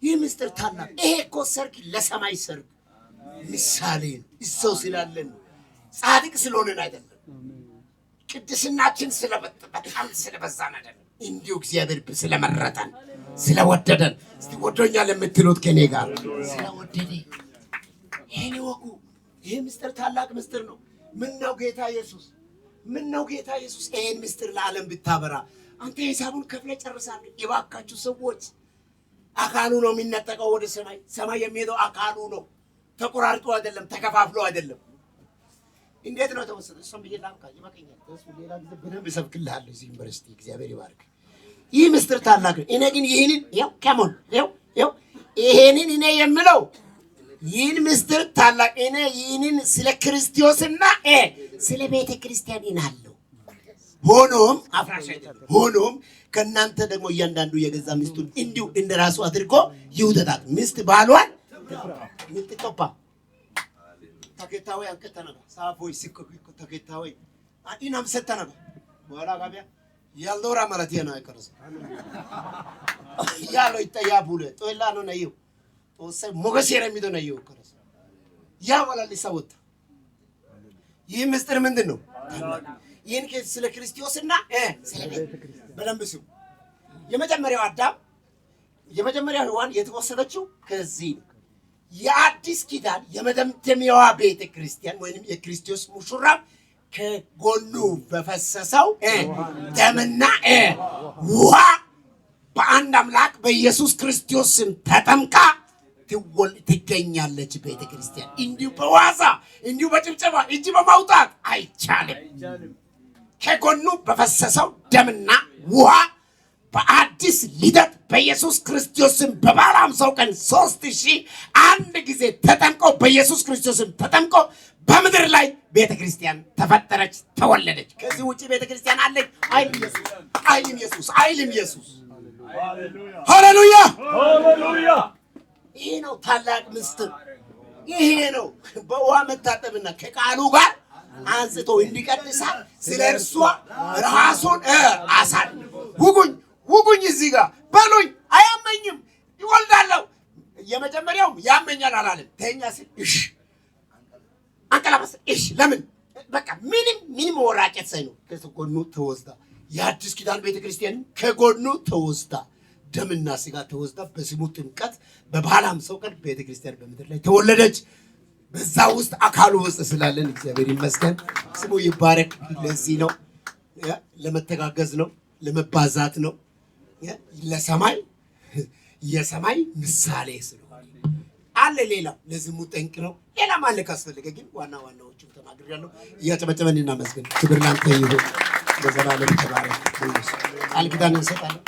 Speaker 7: ይህ ምስጢር ታላቅ። ይሄ እኮ ሰርግ ለሰማይ ሰርግ ምሳሌ ነው። እሰው ስላለን ነው። ጻድቅ ስለሆነን አይደለም። ቅድስናችን በጣም ስለበዛን አይደለም። እንዲሁ እግዚአብሔር ስለመረጠን፣ ስለወደደን። እስቲ ወዶኛል የምትሉት ከኔ ጋር፣ ስለወደደ ይሄን ይወቁ። ይሄ ምስጢር ታላቅ ምስጢር ነው። ምን ነው ጌታ ኢየሱስ፣ ምን ነው ጌታ ኢየሱስ ይሄን ምስጢር ለዓለም ብታበራ፣ አንተ ሂሳቡን ከፍለህ ጨርሳለህ። እባካችሁ ሰዎች፣ አካሉ ነው የሚነጠቀው ወደ ሰማይ። ሰማይ የሚሄደው አካሉ ነው። ተቆራርጦ አይደለም፣ ተከፋፍሎ አይደለም። እንዴት ነው ተወሰደ? እሷም ብዬ ላብቃ፣ ይበቃኛል። ተስፉ ሌላ ጊዜ በደንብ እሰብክልሃለሁ እዚህ ዩኒቨርሲቲ። እግዚአብሔር ይባርክ። ይህ ምስጢር ታላቅ ነው። እኔ ግን ይህንን ይኸው come on ይኸው ይኸው ይሄንን እኔ የምለው ይህን ምስጢር ታላቅ እኔ ይህንን ስለ ክርስቶስና ስለ ቤተ ክርስቲያን ይናለሁ። ሆኖም አፍራሽ አይደለም። ሆኖም ከእናንተ ደግሞ እያንዳንዱ የገዛ ሚስቱን እንዲሁ እንደ ራሱ አድርጎ ይውደዳት። ሚስት ባሏን ምትቆባ ተከታዊ አንከተነባ ሳፎይ ሲኮ ተከታዊ ኢናም ሰተነባ በኋላ ጋቢያ ያልዶራ ማለት ነው አይቀርስ ያሎ ይጠያ ቡለ ጦላ ነው ነዩ ጦሰ ሞገስ የረሚዶ ነዩ ከረስ ያ ወላሊሳ ወጣ። ይህ ምስጢር ምንድን ነው? ይህን ስለ ክርስቶስና ስለ ቤተ በደንብ ስሙ። የመጀመሪያው አዳም፣ የመጀመሪያው ሔዋን የተወሰደችው ከዚህ ነው። የአዲስ ኪዳን የመደምደሚያዋ ቤተ ክርስቲያን ወይንም የክርስቶስ ሙሽራ ከጎኑ በፈሰሰው ደምና ውሃ በአንድ አምላክ በኢየሱስ ክርስቶስ ስም ተጠምቃ ትገኛለች ቤተ ክርስቲያን። እንዲሁ በዋዛ፣ እንዲሁ በጭብጨባ፣ እጅ በማውጣት አይቻልም። ከጎኑ በፈሰሰው ደምና ውሃ በአዲስ ልደት በኢየሱስ ክርስቶስ ስም በበዓለ ሃምሳው ቀን 3001 ጊዜ ተጠምቆ፣ በኢየሱስ ክርስቶስ ስም ተጠምቆ በምድር ላይ ቤተ ክርስቲያን ተፈጠረች፣ ተወለደች። ከዚህ ውጭ ቤተ ክርስቲያን አለች አይልም ኢየሱስ፣ አይልም ኢየሱስ፣ አይልም ኢየሱስ። ሃሌሉያ! ይሄ ነው ታላቅ ምስጢር። ይሄ ነው በውሃ መታጠብና ከቃሉ ጋር አንስቶ እንዲቀድሳት ስለ እርሷ ራሱን አሳል ውጉኝ ውጉኝ፣ እዚህ ጋር በሉኝ፣ አያመኝም፣ ይወልዳለሁ። የመጀመሪያውም ያመኛል አላለም። ተኛ ሲል እሺ፣ አንቀላፋ ሲል እሺ። ለምን በቃ ምንም ምንም ወራጨት ሳይኖር ከጎኑ ተወስዳ የአዲስ ኪዳን ቤተክርስቲያን ከጎኑ ተወስዳ ደምና ስጋ ተወስዳ በስሙ ጥምቀት በበዓለ ሃምሳው ቀን ቤተክርስቲያን በምድር ላይ ተወለደች። በዛ ውስጥ አካሉ ውስጥ ስላለን እግዚአብሔር ይመስገን፣ ስሙ ይባረክ። ለዚህ ነው ለመተጋገዝ ነው፣ ለመባዛት ነው፣ ለሰማይ የሰማይ ምሳሌ ስለሆነ አለ። ሌላው ለዝሙት ጠንቅ ነው። ሌላም አለ ካስፈለገ፣ ግን ዋና ዋናዎቹ ተናግሬያለሁ። እያጨበጨበን እናመስግን። ክብር ላንተ ይሁን ለዘላለም ተባረክ። ቃል ኪዳን እንሰጣለን።